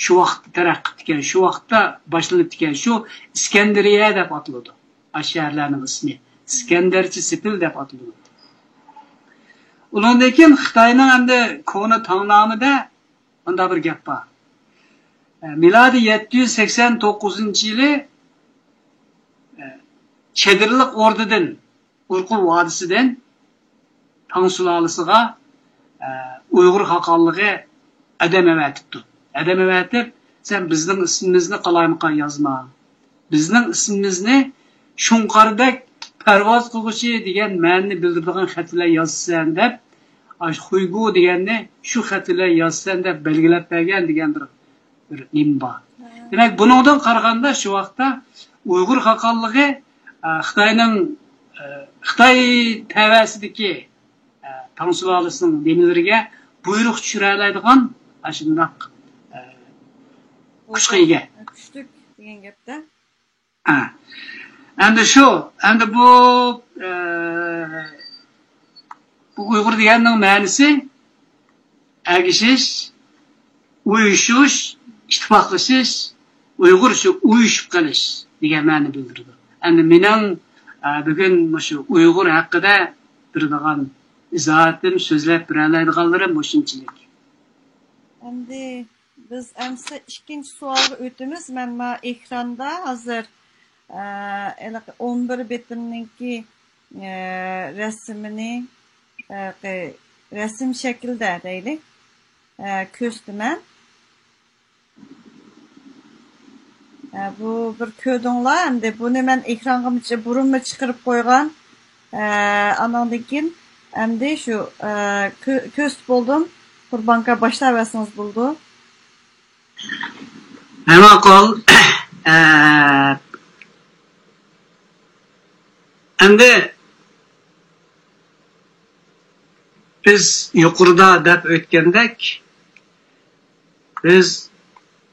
شۇ ۋاقىتتا تەرەققىي قىپتىكەن، شۇ ۋاقىتتا باشلىنىپتىكەن. شۇ ئىسكەندەرىيە دەپ ئاتىلىدۇ. ئاشۇ شەھەرلەرنىڭ ئىسمى ئىسكەندەرچە سېپىل دەپ ئاتىلىدۇ. ئۇنىڭدىن كېيىن خىتاينىڭ ئەمدى كونا تاڭنامىدە مۇنداق بىر گەپ بار. مىلادىي يەتتە يۈز سەكسەن توققۇزىنچى يىلى، ئە، چېدىرلىق ئوردىدىن، ئۇرقۇ ۋادىسىدىن تاڭ سۇلالىسىغا، ئە، ئۇيغۇر خاقانلىقى ئادەم ئەۋەتىپتۇ. ئادەم ئەۋەتىپ، سەن بىزنىڭ ئىسمىمىزنى قالايمىقان يازما. بىزنىڭ ئىسمىمىزنى شۇڭقاردەك پەرۋاز قىلغۇچى دېگەن مەنىنى بىلدۈرىدىغان خەت بىلەن يازىسەن دەپ، ئاشۇ خۇيگۇ دېگەننى شۇ خەت بىلەن يازىسەن دەپ بەلگىلەپ بەرگەن دېگەن بىر، بىر نېمە بار. دېمەك، بۇنىڭدىن قارىغاندا شۇ ۋاقىتتا ئۇيغۇر خاقانلىقى، ئە، خىتاينىڭ، ئە، خىتاي تەۋەسىدىكى، ئە، تاڭ سۇلالىسىنىڭ نېمىلىرىگە بۇيرۇق چۈشۈرەلەيدىغان ئاشۇنداق، ئە، كۈچكە ئىگە. كۈچلۈك دېگەن گەپتە. ھە. ئەمدى شۇ، ئەمدى بۇ، ئە، بۇ ئۇيغۇر دېگەننىڭ مەنىسى ئەگىشىش، ئۇيۇشۇش، ئىتتىپاقلىشىش، ئۇيغۇرچە ئۇيۇشۇپ قېلىش دېگەن مەنىنى بىلدۈرىدۇ. ئەمدى مېنىڭ، ئە، بۈگۈن مۇشۇ ئۇيغۇر ھەققىدە بېرىدىغان ئىزاھاتىم، سۆزلەپ بېرەلەيدىغانلىرىم مۇشۇنچىلىك. ئەمدى بىز ئەمسە ئىككىنچى سوئالغا ئۆتىمىز. مەن ما ئېكراندا ھازىر، ئە، ھېلىقى ئون بىر بېتىمنىڭكى، ئە، رەسىمىنى، ئە، قى-، رەسىم شەكلىدە دەيلى، ئە، كۆرسىتىمەن. ئە، بۇ بىر كۆردۈڭلار، ئەمدى بۇنى مەن ئېكرانغا بۇرۇنمۇ چىقىرىپ قويغان. ئە، ئانىڭدىن كېيىن ئەمدى شۇ، ئە، كۆ-، كۆرسىتىپ بولدۇم. قۇربانكا باشلاۋەرسىڭىز بولىدۇ. ھە، ماقۇل. ئە، ئەمدى بىز يۇقىرىدا دەپ ئۆتكەندەك، بىز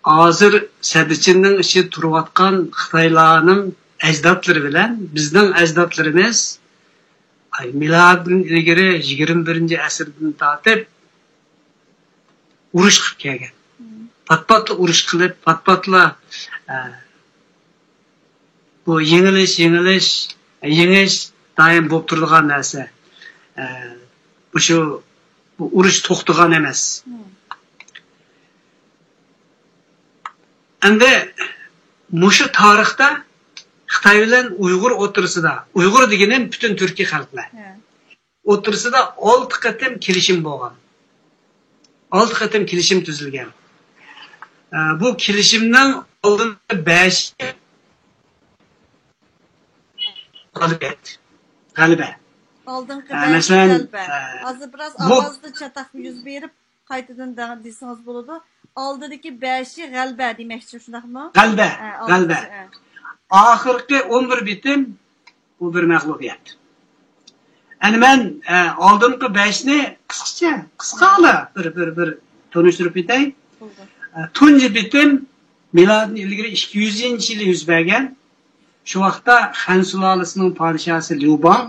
ھازىر سەددىچىننىڭ ئىچىدە تۇرۇۋاتقان خىتايلارنىڭ ئەجدادلىرى بىلەن بىزنىڭ ئەجدادلىرىمىز، ئاي، مىلادتىن ئىلگىرى يىگىرمە بىرىنچى ئەسىردىن تارتىپ ئۇرۇش قىلىپ كەلگەن. پات-پاتلا ئۇرۇش قىلىپ، پات-پاتلا، ئە، بۇ يېڭىلىش، يېڭىلىش، يېڭىش دائىم بولۇپ تۇرىدىغان نەرسە. ئە، مۇشۇ، بۇ ئۇرۇش توختىغان ئەمەس. ئەمدى مۇشۇ تارىختا خىتاي بىلەن ئۇيغۇر ئوتتۇرىسىدا، ئۇيغۇر دېگىنىم پۈتۈن تۈركىي خەلقلەر ئوتتۇرىسىدا ئالتە قېتىم كېلىشىم بولغان. ئالتە قېتىم كېلىشىم تۈزۈلگەن. ئە، بۇ كېلىشىمنىڭ ئالدىنقى بەشى غەلىبە. غەلىبە. ئالدىنقى ئە، بەشى مەسىلەن، غەلىبە. ئە، ھازىر بىراز بۇ ئاۋازدا چاتاق يۈز بېرىپ، قايتىدىن دە-، دېسىڭىز بولىدۇ. ئالدىدىكى بەشى غەلىبە دېمەكچى، شۇنداقمۇ؟ غەلىبە، ھە، غەلىبە. ئالدىسى، ھە. ئاخىرقى ئون بىر بېتىم بۇ بىر مەغلۇبىيەت. ئەنە مەن، ئە، ئالدىنقى بەشنى قىسقىچە، قىسقىلا بىر، بىر، بىر تونۇشتۇرۇپ ئۆتەي. بولدى. ئە، تۇنجى بېتىم مىلادتىن ئىلگىرى ئىككى يۈزىنچى يىلى يۈز بەرگەن. شۇ ۋاقىتتا خەن سۇلالىسىنىڭ پادىشاھسى ليۇ باڭ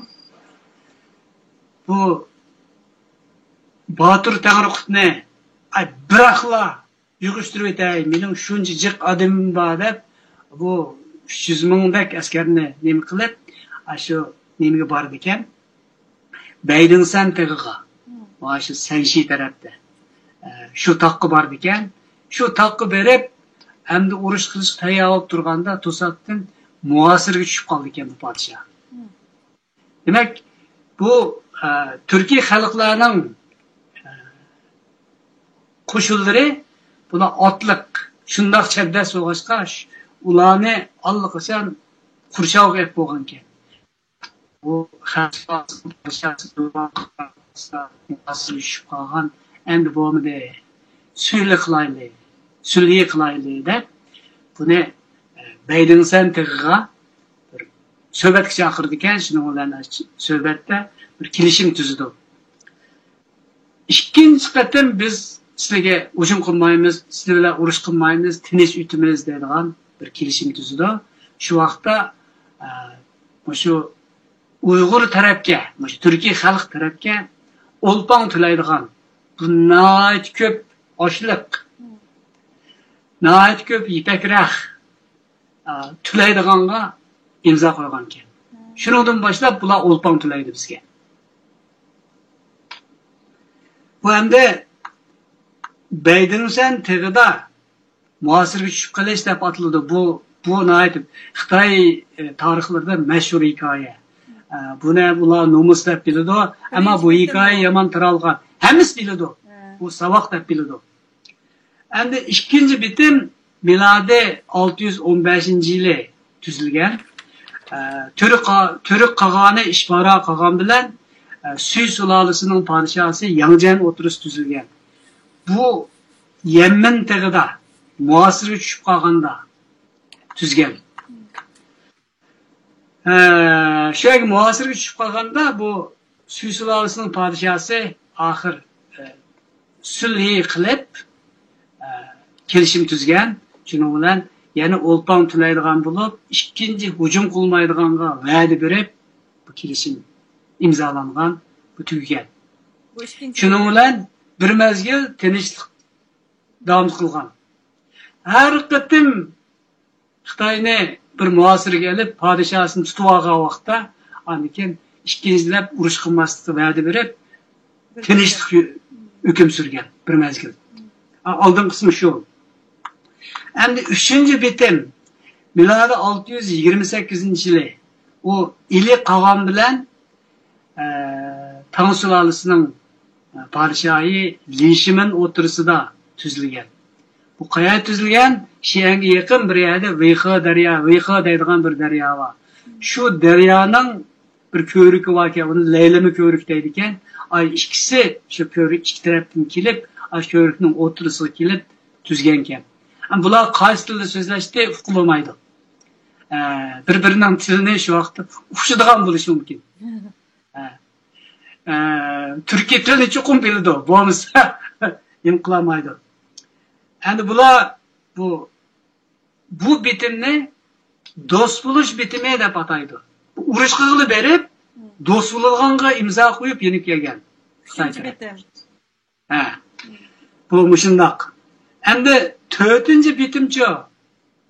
بۇ باتۇر تەڭرىقۇتنى، ئاي، بىراقلا يىغىشتۇرۇۋېتەي، مېنىڭ شۇنچە جىق ئادىمىم بار دەپ، بۇ ئۈچ يۈز مىڭدەك ئەسكەرنى نېمە قىلىپ، ئاشۇ نېمىگە بارىدىكەن، بەيدىڭسەن تېغىغا، مم. مانا شۇ سەنشى تەرەپتە، ئە، شۇ تاغقا بارىدىكەن. شۇ تاغقا بېرىپ، ئەمدى ئۇرۇش قىلىشقا تەييار بولۇپ تۇرغاندا، توساتتىن مۇھاسىرىگە چۈشۈپ قالىدىكەن بۇ پادىشاھ. مم. دېمەك، بۇ، ئە، تۈركىي خەلقلەرنىڭ، ئە، قوشۇنلىرى، بۇلار ئاتلىق، شۇنداق چەبدەس بولغاچقا، ش-، ئۇلارنى ئاللىقاچان قورشاۋغا ئېلىپ بولغانىكەن. بۇ خەلق چۈشۈپ قالغان، ئەمدى بولمىدى، سۈلھى قىلايلى، سۈلھى قىلايلى دەپ، بۇنى، ئە، بەيدىڭسەن تېغىغا بىر سۆھبەتكە چاقىرىدىكەن، شۇنىڭ بىلەن سۆھبەتتە بىر كېلىشىم تۈزىدۇ. ئىككىنچى قېتىم بىز سىلەرگە ھۇجۇم قىلمايمىز، سىلەر بىلەن ئۇرۇش قىلمايمىز، تىنچ ئۆتىمىز دەيدىغان بىر كېلىشىم تۈزىدۇ. شۇ ۋاقىتتا، ئە، مۇشۇ ئۇيغۇر تەرەپكە، مۇشۇ تۈركىي خەلق تەرەپكە ئولپاڭ تۆلەيدىغان، بۇ ناھايىتى كۆپ ئاشلىق، ناھايىتى كۆپ يىپەك رەخ، ئا، تۆلەيدىغانغا ئىمزا قويغانىكەن. شۇنىڭدىن باشلاپ بۇلار ئولپاڭ تۆلەيدۇ بىزگە. بۇ ئەمدى بەيدىڭسەن تېغىدا مۇھاسىرىگە چۈشۈپ قېلىش دەپ ئاتىلىدۇ. بۇ، بۇ ناھايىتى خىتاي، ئە، تارىخلىرىدا مەشھۇر ھېكايە. ئە، بۇنى ئۇلار نومۇس دەپ بىلىدۇ. ئەمما بۇ ھېكايە يامان تارالغان. ھەممىسى بىلىدۇ. بۇ ساۋاق دەپ بىلىدۇ. ئەمدى ئىككىنچى بېتىم مىلادىي ئالتە يۈز ئون بەشىنچى يىلى تۈزۈلگەن. ئە، تۈرك قا-، تۈرك قاغانى ئىشبارا قاغان بىلەن، ئە، سۈي سۇلالىسىنىڭ پادىشاھى ياڭجەن ئوتتۇرىسىدا تۈزۈلگەن. بۇ يەنمىن تېغىدا مۇھاسىرىگە چۈشۈپ قالغاندا تۈزگەن. ئە، شۇ يەرگە مۇھاسىرىگە چۈشۈپ قالغاندا بۇ سۈي سۇلالىسىنىڭ پادىشاھى ئاخىر، ئە، سۈلھى قىلىپ، ئە، كېلىشىم تۈزگەن. شۇنىڭ بىلەن يەنە ئولپاڭ تۆلەيدىغان بولۇپ، ئىككىنچى ھۇجۇم قىلمايدىغانغا ۋەدە بېرىپ، بۇ كېلىشىم ئىمزالانغان، بۇ تۈگىگەن. بۇ ئىككىنچى شۇنىڭ بىلەن بىر مەزگىل تىنچلىق داۋام قىلغان. ھەر قېتىم خىتاينى بىر مۇھاسىرىگە ئېلىپ، پادىشاھىنى تۇتۇۋالغان ۋاقىتتا، ئاندىن كېيىن ئىككىنچىلەپ ئۇرۇش قىلماسلىققا ۋەدە بېرىپ، تىنچلىق ھۆ-، ھۆكۈم سۈرگەن بىر مەزگىل. ئا، ئالدىنقىسىمۇ شۇ. ئەمدى ئۈچىنچى بېتىم، مىلادىي ئالتە يۈز يىگىرمە سەككىزىنچى يىلى ئۇ ئىلى قاغان بىلەن ئە، تاڭ سۇلالىسىنىڭ، ئە، پادىشاھى لى شىمېن ئوتتۇرىسىدا تۈزۈلگەن. بۇ قەيەردە تۈزۈلگەن؟ شىئەنگە يېقىن بىر يەردە ۋېيخې دەريا، ۋېيخې دەيدىغان بىر دەريا بار. شۇ دەريانىڭ بىر كۆۋرۈكى باركەن، ئۇنى لەيلىمە كۆۋرۈك دەيدىكەن. ئاي ئىككىسى شۇ كۆۋرۈك ئىككى تەرەپتىن كېلىپ، ئاشۇ كۆۋرۈكنىڭ ئوتتۇرىسىغا كېلىپ تۈزگەنكەن. ئەمما بۇلار قايسى تىلدا سۆزلەشتى، ئۇقۇلمايدۇ. ئە، بىر-بىرىنىڭ تىلىنى شۇ ۋاقىتتا ئۇقۇشىدىغان بولۇشى مۇمكىن. ئە، ئە، تۈركىي تىلنى چوقۇم بىلىدۇ، بولمىسا نېمە قىلالمايدۇ. ئەمدى بۇلار بۇ، بۇ بېتىمنى دوست بولۇش بېتىمى دەپ ئاتايدۇ. ئۇرۇشقىغىلا بېرىپ، دوست بولىدىغانغا ئىمزا قويۇپ يېنىپ كەلگەن خىتاي ئۈچىنچى تەرەپ. بېتىم. ھە. بۇ مۇشۇنداق. ئەمدى تۆتىنچى بېتىمچۇ؟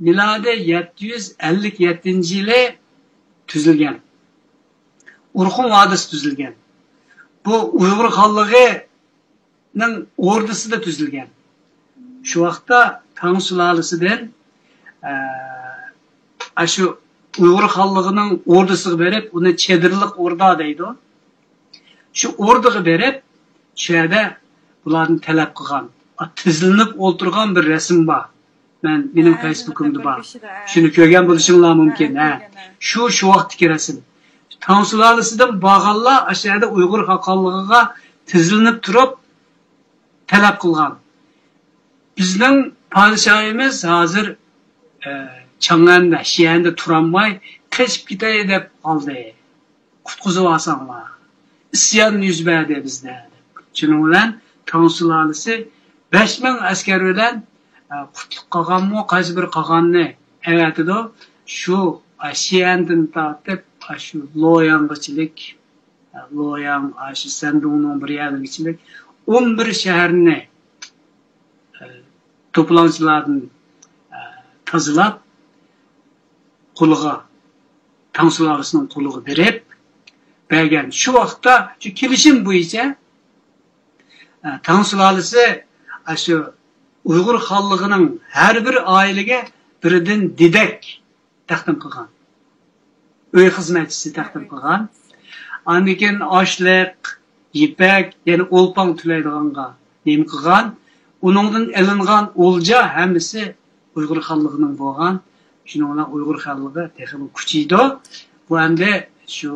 مىلادىي يەتتە يۈز ئەللىك يەتتىنچى يىلى تۈزۈلگەن. ئورخۇن ۋادىسى تۈزۈلگەن. بۇ ئۇيغۇر خانلىقىنىڭ ئوردىسىدا تۈزۈلگەن. شۇ ۋاقىتتا تاڭ سۇلالىسىدىن، ئە، ئاشۇ ئۇيغۇر خانلىقىنىڭ ئوردىسىغا بېرىپ، ئۇنى چېدىرلىق ئوردا دەيدۇ. شۇ ئوردىغا بېرىپ، شۇ يەردە بۇلاردىن تەلەپ قىلغان، ئا، تىزلىنىپ ئولتۇرغان بىر رەسىم بار. مەن، مېنىڭ ھە، فەيسبۇكۇمدا بار. شۇنى كۆرگەن بولۇشۇڭلار مۇمكىن. ھە، ھە. شۇ، شۇ ۋاقىتتىكى رەسىم. تاڭ سۇلالىسىدىن بارغانلار ئاشۇ يەردە ئۇيغۇر خاقانلىقىغا تىزلىنىپ تۇرۇپ تەلەپ قىلغان. بىزنىڭ پادىشاھىمىز ھازىر، ئە، چاڭئەندە، شىئەندە تۇرالماي قېچىپ كېتەي دەپ قالدى. قۇتقۇزۇۋالساڭلار. ئىسيان يۈز بەردى بىزدە. شۇنىڭ بىلەن تاڭ سۇلالىسى بەش مىڭ ئەسكەر بىلەن، ئە، قۇتلۇق قاغانمۇ، قايسى بىر قاغاننى ئەۋەتىدۇ. شۇ، ئە، شىئەندىن تارتىپ، ئە، شۇ لوياڭغىچىلىك، ئە، لوياڭ، ئە، شۇ سەندۇڭنىڭ بىر يەرلىرىگىچىلىك ئون بىر شەھەرنى، ئە، توپىلاڭچىلاردىن، ئە، تازىلاپ، قولىغا، تاڭ سۇلالىسىنىڭ قولىغا بېرىپ بەرگەن. شۇ ۋاقىتتا شۇ كېلىشىم بويىچە، ئە، تاڭ سۇلالىسى ئاشۇ ئۇيغۇر خانلىقىنىڭ ھەر بىر ئائىلىگە بىردىن دېدەك تەقدىم قىلغان. ئۆي خىزمەتچىسى تەقدىم قىلغان. ئاندىن كېيىن ئاشلىق، يىپەك، يەنى ئولپاڭ تۆلەيدىغانغا نېمە قىلغان. ئۇنىڭدىن ئېلىنغان ئولجا ھەممىسى ئۇيغۇر خانلىقىنىڭ بولغان. شۇنىڭ بىلەن ئۇيغۇر خانلىقى تېخىمۇ كۈچىيىدۇ. بۇ ئەمدى شۇ،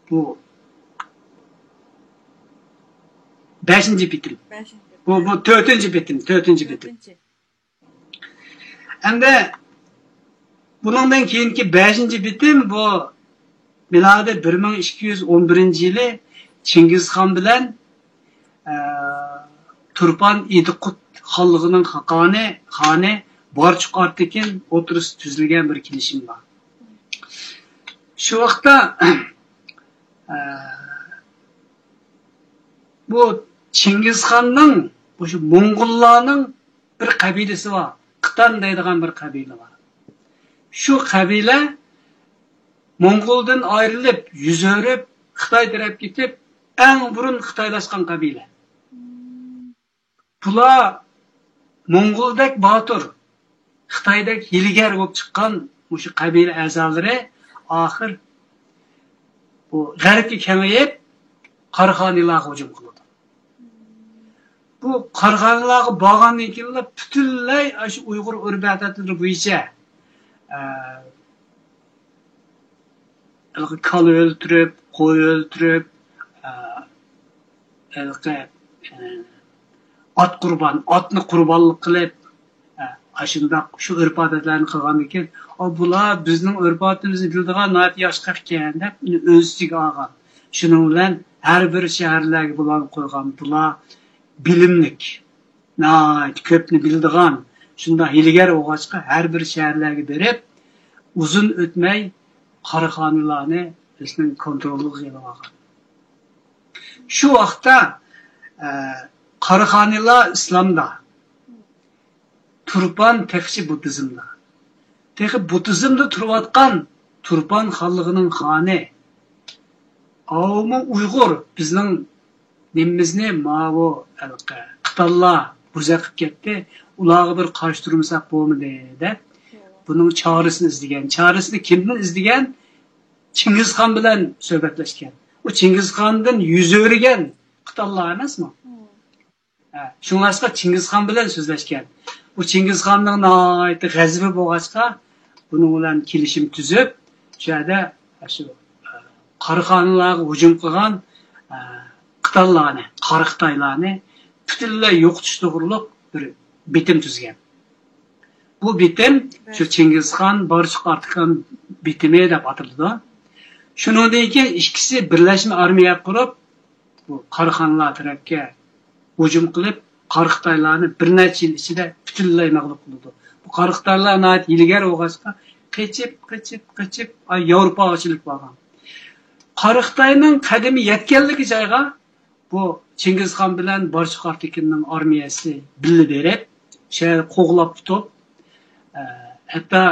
بۇ بەشىنچى بېتىم. بۇ، بۇ تۆتىنچى بېتىم، تۆتىنچى بېتىم. ئەمدى بۇنىڭدىن كېيىنكى بەشىنچى بېتىم بۇ مىلادىي بىر مىڭ ئىككى يۈز ئون بىرىنچى يىلى چىڭگىزخان بىلەن، ئە، تۇرپان ئىدىقۇت خانلىقىنىڭ خاقانى، خانى بارچۇق ئارتېكىن ئوتتۇرىسىدا تۈزۈلگەن بىر كېلىشىم بار. شۇ ۋاقىتتا، ئە، بۇ چىڭگىزخاننىڭ، بۇ شۇ موڭغۇللارنىڭ بىر قەبىلىسى بار. قىتان دەيدىغان بىر قەبىلە بار. شۇ قەبىلە موڭغۇلدىن ئايرىلىپ، يۈز ئۆرۈپ، خىتاي تەرەپ كېتىپ، ئەڭ بۇرۇن خىتايلاشقان قەبىلە. بۇلار موڭغۇلدەك باتۇر، خىتايدەك ھىيلىگەر بولۇپ چىققان مۇشۇ قەبىلە ئەزالىرى ئاخىر بۇ غەربكە كېڭىيىپ، قاراخانىيلارغا ھۇجۇم قىلىدۇ. بۇ قاراخانىيلارغا بارغاندىن كېيىنلا پۈتۈنلەي ئاشۇ ئۇيغۇر ئۆرپ-ئادەتلىرى بويىچە، ئە، ھېلىقى كالا ئۆلتۈرۈپ، قوي ئۆلتۈرۈپ، ئە، ھېلىقى، ئە، ئات قۇربان، ئاتنى قۇربانلىق قىلىپ، ئە، ئاشۇنداق شۇ ئۆرپ-ئادەتلەرنى قىلغاندىن كېيىن، ئا، بۇلار بىزنىڭ ئۆرپ-ئادىتىمىزنى بىلىدىغان ناھايىتى ياخشى خەق ئىكەن دەپ، ئۆز ئۈستىگە ئالغان. شۇنىڭ بىلەن ھەر بىر شەھەرلەرگە بۇلارنى قويغان. بۇلار بىلىملىك، ناھايىتى كۆپنى بىلىدىغان، شۇنداق ھىيلىگەر بولغاچقا، ھەر بىر شەھەرلەرگە بېرىپ، ئۇزۇن ئۆتمەي قاراخانىيلارنى ئۆزىنىڭ كونترولىغا ئېلىۋالغان. شۇ ۋاقىتتا، ئە، قاراخانىيلار ئىسلامدا، تۇرپان تېخىچە بۇددىزمدا. تېخى بۇددىزمدا تۇرۇۋاتقان تۇرپان خانلىقىنىڭ خانى، ئاۋۇمۇ ئۇيغۇر، بىزنىڭ نېمىمىزنى ماۋۇ ھېلىقى قىتانلار بوزەك قىلىپ كەتتى، ئۇلارغا بىر قارشى تۇرمىساق بولمىدى دەپ، بۇنىڭ چارىسىنى ئىزدىگەن. چارىسىنى كىمدىن ئىزدىگەن؟ چىڭگىزخان بىلەن سۆھبەتلەشكەن. ئۇ چىڭگىزخاندىن يۈز ئۆرۈگەن قىتانلار ئەمەسمۇ؟ ھە، شۇڭلاشقا چىڭگىزخان بىلەن سۆزلەشكەن. بۇ چىڭگىزخاننىڭ ناھايىتى غەزىپى بولغاچقا، بۇنىڭ بىلەن كېلىشىم تۈزۈپ، شۇ يەردە شۇ، ئە، قاراخانىيلارغا ھۇجۇم قىلغان، ئە، قىتانلارنى، قارا خىتايلارنى پۈتۈنلەي يوقىتىش توغرۇلۇق بىر بېتىم تۈزگەن. بۇ بېتىم شۇ چىڭگىزخان بارچۇق ئارتىكان بېتىمى دەپ ئاتىلىدۇ. شۇنىڭدىن كېيىن ئىككىسى بىرلەشمە ئارمىيە قۇرۇپ، بۇ قاراخانلار تەرەپكە ھۇجۇم قىلىپ، قارا خىتايلارنى بىر نەچچە يىل ئىچىدە پۈتۈنلەي مەغلۇپ قىلىدۇ. بۇ قارىخىتايلار ناھايىتى ھىيلىگەر بولغاچقا، قېچىپ، قېچىپ، قېچىپ، ئاي، ياۋروپاغا چېلىپ بارغان. قارىخىتاينىڭ قەدىمى يەتكەنلىكى جايغا بۇ چىڭگىزخان بىلەن بارچۇق ئارتېكىننىڭ ئارمىيەسى بىللە بېرىپ، شۇ يەردە قوغلاپ تۇتۇپ، ئە، ھەتتا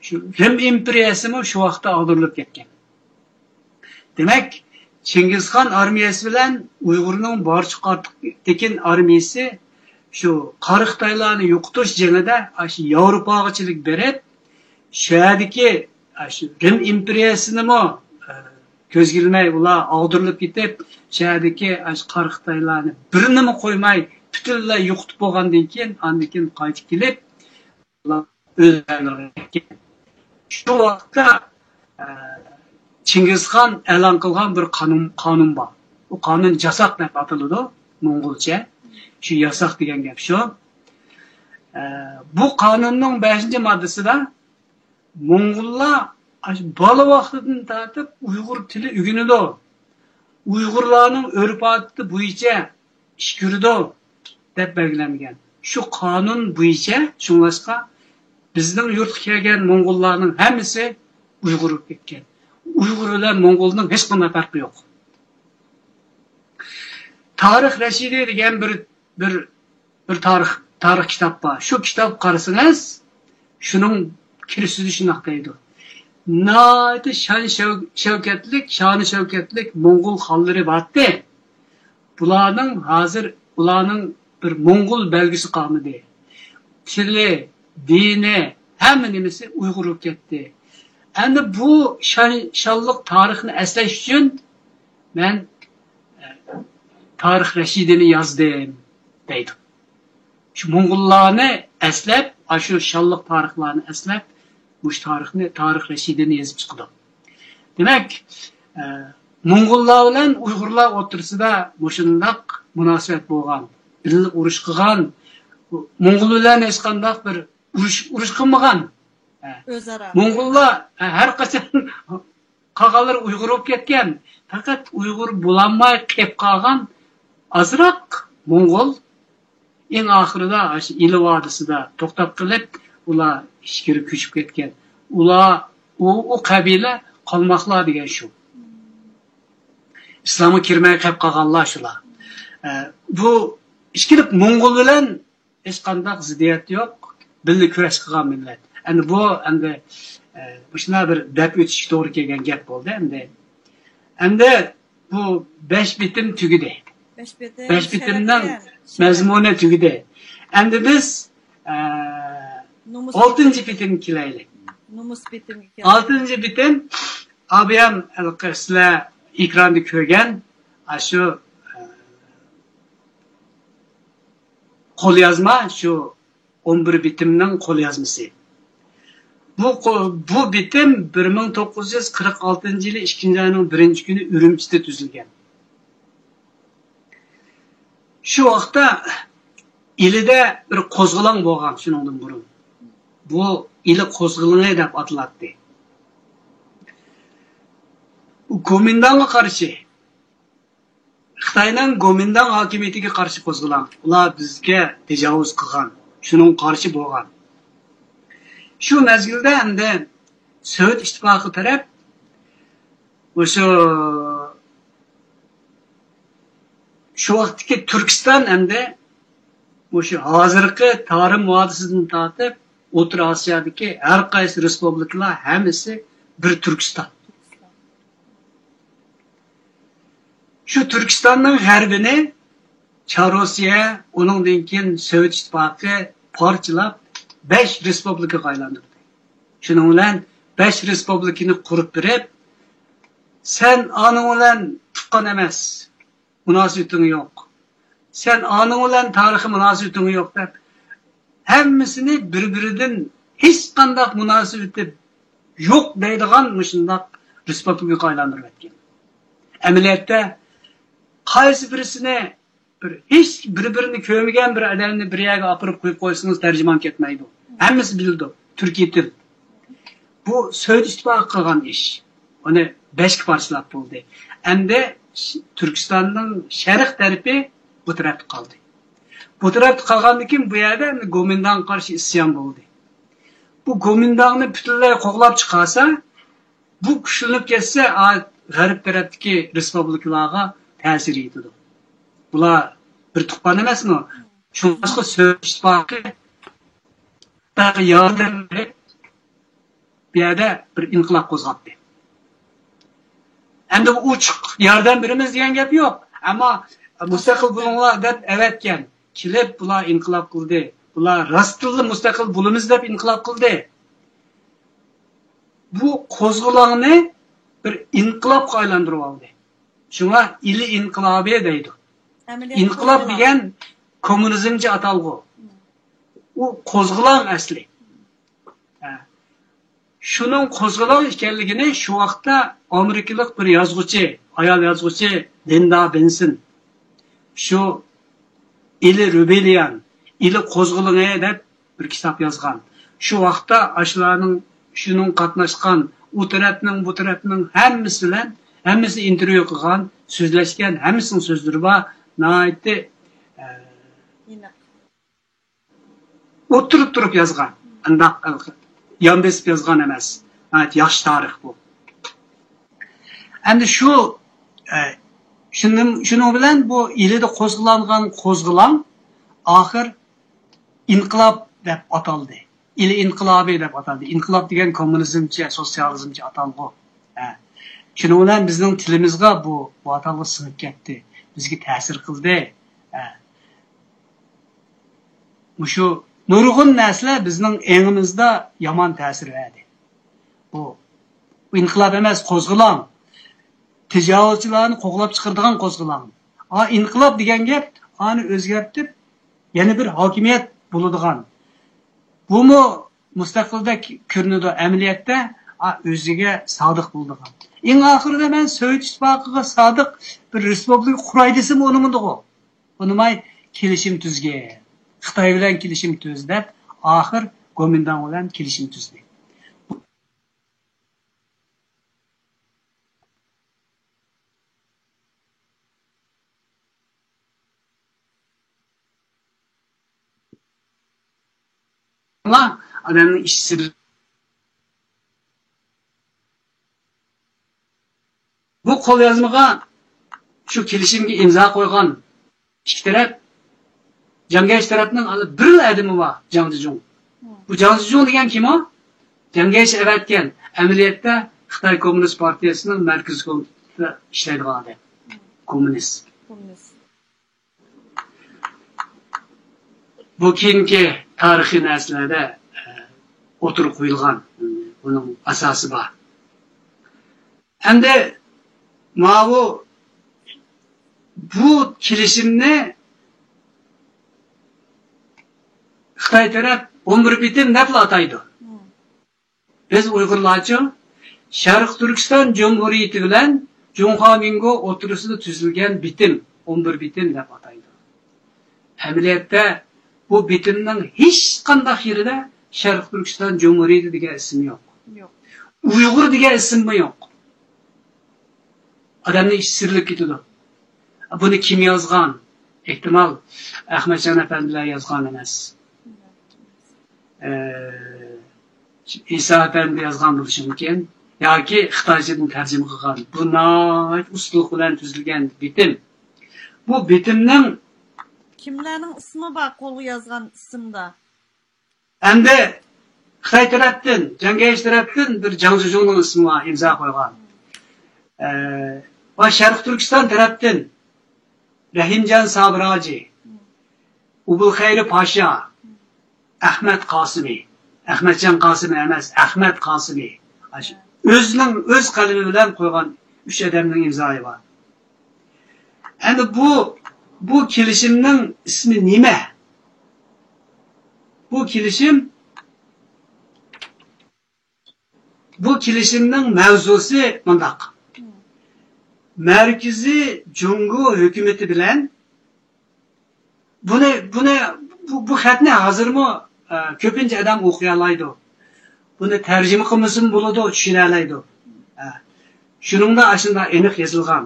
شۇ رىم ئىمپېرىيەسىمۇ شۇ ۋاقىتتا ئاغدۇرۇلۇپ كەتكەن. دېمەك، چىڭگىزخان ئارمىيەسى بىلەن ئۇيغۇرنىڭ بارچۇق ئارتېكىن ئارمىيەسى شۇ قارىخىتايلارنى يوقىتىش جېڭىدە ئاشۇ ياۋروپاغىچىلىك بېرىپ، شۇ يەردىكى ئاشۇ رىم ئىمپېرىيەسىنىمۇ، ئە، كۆزگە ئىلمەي ئۇلار ئاغدۇرۇلۇپ كېتىپ، شۇ يەردىكى ئاشۇ قارىخىتايلارنى بىرىنىمۇ قويماي پۈتۈنلەي يوقىتىپ بولغاندىن كېيىن، ئاندىن كېيىن قايتىپ كېلىپ، ئۆز جايلىرىغا كەتكەن. شۇ ۋاقىتتا، ئە، چىڭگىزخان ئېلان قىلغان بىر قانۇن، قانۇن بار. ئۇ قانۇن جاساق دەپ ئاتىلىدۇ موڭغۇلچە. شۇ ياساق دېگەن گەپ شۇ. ئە، بۇ قانۇننىڭ بەشىنچى ماددىسىدا موڭغۇللار ئاشۇ بالا ۋاقتىدىن تارتىپ ئۇيغۇر تىلى ئۆگىنىدۇ. ئۇيغۇرلارنىڭ ئۆرپ-ئادىتى بويىچە ئىش كۆرىدۇ، دەپ بەلگىلەنگەن. شۇ قانۇن بويىچە، شۇڭلاشقا بىزنىڭ يۇرتقا كەلگەن موڭغۇللارنىڭ ھەممىسى ئۇيغۇر بولۇپ كەتكەن. ئۇيغۇر بىلەن موڭغۇلنىڭ ھېچقانداق پەرقى يوق. تارىخ رەشىدى دېگەن بىر، بىر، بىر تارىخ، تارىخ كىتاب بار. شۇ كىتاب قارىسىڭىز، شۇنىڭ كىرىشىدە شۇنداق دەيدۇ. ناھايىتى شان شەۋ-، شەۋكەتلىك، شانى شەۋكەتلىك موڭغۇل خانلىرى بارتى. بۇلارنىڭ ھازىر، ئۇلارنىڭ بىر موڭغۇل بەلگىسى قالمىدى. تىلى، دىنى، ھەممە نېمىسى ئۇيغۇر بولۇپ كەتتى. ئەمدى بۇ شان-، شانلىق تارىخنى ئەسلەش ئۈچۈن مەن، ئە، تارىخ رەشىدىنى يازدىم، دەيدۇ. شۇ موڭغۇللارنى ئەسلەپ، ئاشۇ شانلىق تارىخلارنى ئەسلەپ، مۇشۇ تارىخنى، تارىخ رەشىدىنى يېزىپ چىقىدۇ. دېمەك، ئە، موڭغۇللار بىلەن ئۇيغۇرلار ئوتتۇرىسىدا مۇشۇنداق مۇناسىۋەت بولغان، بىللە ئۇرۇش قىلغان، موڭغۇل بىلەن ھېچقانداق بىر ئۇرۇش، ئۇرۇش قىلمىغان. ئە، ئۆزئارا. موڭغۇللار، ئە، ھەر قاچان قالغانلىرى ئۇيغۇر بولۇپ كەتكەن، پەقەت ئۇيغۇر بولالماي قېلىپ قالغان ئازراق موڭغۇل ئەڭ ئاخىرىدا ئاشۇ ئىلى ۋادىسىدا توختاپ قېلىپ، ئۇلار ئىچكىرى كۆچۈپ كەتكەن. ئۇلار، ئۇ، ئۇ قەبىلە قالماقلار دېگەن شۇ. ئىسلامغا كىرمەي قېلىپ قالغانلار شۇلار. ئە، بۇ ئىككىلىك موڭغۇل بىلەن ھېچقانداق زىددىيەت يوق، بىللە كۈرەش قىلغان مىللەت. ئەمدى بۇ، ئەمدى، ئە، مۇشۇنداق بىر دەپ ئۆتۈشكە توغرا كەلگەن گەپ بولدى ئەمدى. ئەمدى بۇ بەش بېتىم تۈگىدى. بەش بېتىم، بەش بېتىمنىڭ شەرەپلەر، شەرەپ. مەزمۇنى تۈگىدى. ئەمدى بىز، ئە، نومۇس ئالتىنچى بېتىم. بېتىمگە كېلەيلى. نومۇس بېتىمگە كېلەيلى. ئالتىنچى بېتىم، ئابىيام ھېلىقى سىلەر ئېكراندا كۆرگەن، ئاشۇ، ئە، قوليازما، شۇ ئون بىر بېتىمنىڭ قوليازمىسى. بۇ قو-، بۇ بېتىم بىر مىڭ توققۇز يۈز قىرىق ئالتىنچى يىلى ئىككىنچى ئاينىڭ بىرىنچى كۈنى ئۈرۈمچىدە تۈزۈلگەن. شۇ ۋاقىتتا ئىلىدە بىر قوزغىلاڭ بولغان، شۇنىڭدىن بۇرۇن. بۇ ئىلى قوزغىلىڭى دەپ ئاتىلاتتى. گومىنداڭغا قارشى، خىتاينىڭ گومىنداڭ ھاكىمىيىتىگە قارشى قوزغىلاڭ. ئۇلار بىزگە تاجاۋۇز قىلغان، شۇنىڭغا قارشى بولغان. شۇ مەزگىلدە ئەمدى سوۋېت ئىتتىپاقى تەرەپ مۇشۇ، شۇ ۋاقىتتىكى تۈركىستان ئەمدى مۇشۇ ھازىرقى تارىم ۋادىسىدىن تارتىپ ئوتتۇرا ئاسىيادىكى ھەر قايسى رېسپۇبلىكىلار ھەممىسى بىر تۈركىستان. شۇ تۈركىستاننىڭ غەربىنى چاررۇسىيە، ئۇنىڭدىن كېيىن سوۋېت ئىتتىپاقى پارچىلاپ، بەش رېسپۇبلىكىغا ئايلاندۇردى. شۇنىڭ بىلەن بەش رېسپۇبلىكىنى قۇرۇپ بېرىپ، سەن ئانىڭ بىلەن تۇغقان ئەمەس، مۇناسىۋىتىڭ يوق. سەن ئانىڭ بىلەن تارىخىي مۇناسىۋىتىڭ يوق دەپ، ھەممىسىنى بىر-بىرىدىن ھېچقانداق مۇناسىۋىتى يوق دەيدىغان مۇشۇنداق رېسپۇبلىكىغا ئايلاندۇرۇۋەتكەن. ئەمەلىيەتتە قايسى بىرسىنى، بىر، ھېچ بىر-بىرىنى كۆرمىگەن بىر ئادەمنى بىر يەرگە ئاپىرىپ قويۇپ قويسىڭىز تەرجىمان كەتمەيدۇ. ھەممىسى بىلىدۇ تۈركىي تىل. بۇ سوۋېت ئىتتىپاقى قىلغان ئىش. ئۇنى بەشكە پارچىلاپ بولدى. ئەمدى ش-، تۈركىستاننىڭ شەرق تەرىپى بۇ تەرەپتە قالدى. بۇ تەرەپتە قالغاندىن كېيىن بۇ يەردە ئەمدى گومىنداڭغا قارشى ئىسيان بولدى. بۇ گومىنداڭنى پۈتۈنلەي قوغلاپ چىقارسا، بۇ كۈچلىنىپ كەتسە، ئا، غەرب تەرەپتىكى رېسپۇبلىكىلارغا تەسىر يېتىدۇ. بۇلار بىر تۇغقان ئەمەسمۇ؟ شۇڭلاشقا سوۋېت ئىتتىپاقى ياردەم بېرىپ، بۇ يەردە بىر ئىنقىلاب قوزغاتتى. ئەمدى ئۇ چىق-، ياردەم بېرىمىز دېگەن گەپ يوق. ئەمما مۇستەقىل بولۇڭلار دەپ ئەۋەتكەن. كېلىپ بۇلار ئىنقىلاب قىلدى. بۇلار راستتىنلا مۇستەقىل بولىمىز دەپ ئىنقىلاب قىلدى. بۇ قوزغىلاڭنى بىر ئىنقىلابقا ئايلاندۇرۇۋالدى. شۇڭا ئىلى ئىنقىلابى دەيدۇ. ئىنقىلاب دېگەن كوممۇنىزمچە ئاتالغۇ. ئۇ قوزغىلاڭ ئەسلى. ھە. شۇنىڭ قوزغىلاڭ ئىكەنلىكىنى شۇ ۋاقىتتا ئامېرىكىلىق بىر يازغۇچى، ئايال يازغۇچى لىندا بېنسون شۇ ئىلى رېبېللىيان، ئىلى قوزغىلىڭى دەپ بىر كىتاب يازغان. شۇ ۋاقىتتا ئاشۇلارنىڭ، شۇنىڭ قاتناشقان، ئۇ تەرەپنىڭ، بۇ تەرەپنىڭ ھەممىسى بىلەن، ھەممىسى ئىنتېرۋيۇ قىلغان، سۆزلەشكەن، ھەممىسىنىڭ سۆزلىرى بار. ناھايىتى، ئە، ئېنىق. ئولتۇرۇپ تۇرۇپ يازغان. ئانداق يان بېسىپ يازغان ئەمەس. ناھايىتى ياخشى تارىخ بۇ. ئەمدى شۇ، ئە، شۇنىڭ، شۇنىڭ بىلەن بۇ ئىلىدە قوزغىلانغان قوزغىلاڭ ئاخىر ئىنقىلاب دەپ ئاتالدى. ئىلى ئىنقىلابى دەپ ئاتالدى. ئىنقىلاب دېگەن كوممۇنىزمچە، سوتسىيالىزمچە ئاتالغۇ. ھە. شۇنىڭ بىلەن بىزنىڭ تىلىمىزغا بۇ، بۇ ئاتالغۇ سىڭىپ كەتتى. بىزگە تەسىر قىلدى. ھە. مۇشۇ نۇرغۇن نەرسىلەر بىزنىڭ ئېڭىمىزدا يامان تەسىر بەردى. بۇ ئىنقىلاب ئەمەس، قوزغىلاڭ. تىجاۋۇزچىلارنى قوغلاپ چىقىرىدىغان قوزغىلاڭ. ئا، ئىنقىلاب دېگەن گەپ، ئانى ئۆزگەرتىپ، يەنە بىر ھاكىمىيەت بولىدىغان. بۇمۇ مۇستەقىلدەك كۆرۈنىدۇ، ئەمەلىيەتتە، ئا، ئۆزىگە سادىق بولىدىغان. ئەڭ ئاخىرىدا مەن سوۋېت ئىتتىپاقىغا سادىق بىر رېسپۇبلىكا قۇراي دېسىمۇ ئۇنىمىدىغۇ. ئۇنىماي كېلىشىم تۈزگەن. خىتاي بىلەن كېلىشىم تۈز دەپ، ئاخىر گومىنداڭ بىلەن كېلىشىم تۈزدى. ئادەمنىڭ ئىچى سىر. بۇ قوليازمىغا، شۇ كېلىشىمگە ئىمزا قويغان ئىككى تەرەپ، جاڭگەيشى تەرەپنىڭ ھالى بىرلا ئادىمى بار، جاڭ جىجۇڭ. بۇ جاڭ جىجۇڭ دېگەن كىم ئۇ؟ جاڭگەيشى ئەۋەتكەن، ئەمەلىيەتتە خىتاي كوممۇنىست پارتىيەسىنىڭ مەركىزىي كومىتېتىدا ئىشلەيدىغان ئادەم. كوممۇنىست. بۇ كېيىنكى تارىخىي نەرسىلەردە، ئە، ئوتتۇرىغا قويۇلغان، بۇنىڭ ئاساسى بار. ئەمدى ماۋۇ، بۇ كېلىشىمنى خىتاي تەرەپ ئون بىر بېتىم دەپلا ئاتايدۇ. بىز ئۇيغۇرلارچۇ؟ شەرقىي تۈركىستان جۇمھۇرىيىتى بىلەن جۇڭخۇا مىنگو ئوتتۇرىسىدا تۈزۈلگەن بېتىم، ئون بىر بېتىم دەپ ئاتايدۇ. ئەمەلىيەتتە بۇ بېتىمنىڭ ھېچقانداق يېرىدە شەرقىي تۈركىستان جۇمھۇرىيىتى دېگەن ئىسىم يوق. يوق. ئۇيغۇر دېگەن ئىسىممۇ يوق. ئادەمنىڭ ئىچى سىرىلىپ كېتىدۇ. بۇنى كىم يازغان؟ ئېھتىمال، ئەخمەتجان ئەپەندىلەر يازغان ئەمەس. ئە، ئىسا ئەپەندى يازغان بولۇشى مۇمكىن. ياكى خىتايچىدىن تەرجىمە قىلغان. بۇ ناھايىتى ئۇستىلىق بىلەن تۈزۈلگەن بېتىم. بۇ بېتىمنىڭ، كىملەرنىڭ ئىسمى بار قولغا يازغان ئىسىمدا؟ ئەمدى خىتاي تەرەپتىن، جاڭگەيشى تەرەپتىن بىر جاڭ جىجۇڭنىڭ ئىسمى بار، ئىمزا قويغان. ئە، ۋە شەرقىي تۈركىستان تەرەپتىن رەھىمجان سابىر ھاجى، ئوبۇلخەيرى پاشا، ئەخمەت قاسىمى، ئەخمەتجان قاسىمى ئەمەس، ئەخمەت قاسىمى. ئاشۇ ئۆزىنىڭ ئۆز قەلىمى بىلەن قويغان ئۈچ ئادەمنىڭ ئىمزايى بار. ئەمدى بۇ، بۇ كېلىشىمنىڭ ئىسمى نېمە؟ بۇ كېلىشىم، بۇ كېلىشىمنىڭ مەۋزۇسى مۇنداق. مەركىزىي جۇڭگو ھۆكۈمىتى بىلەن بۇنى، بۇنى، بۇ، بۇ خەتنى ھازىرمۇ، ئە، كۆپىنچە ئادەم ئوقۇيالايدۇ. بۇنى تەرجىمە قىلمىسىمۇ بولىدۇ، چۈشىنەلەيدۇ. ئە، شۇنىڭدا ئاشۇنداق ئېنىق يېزىلغان.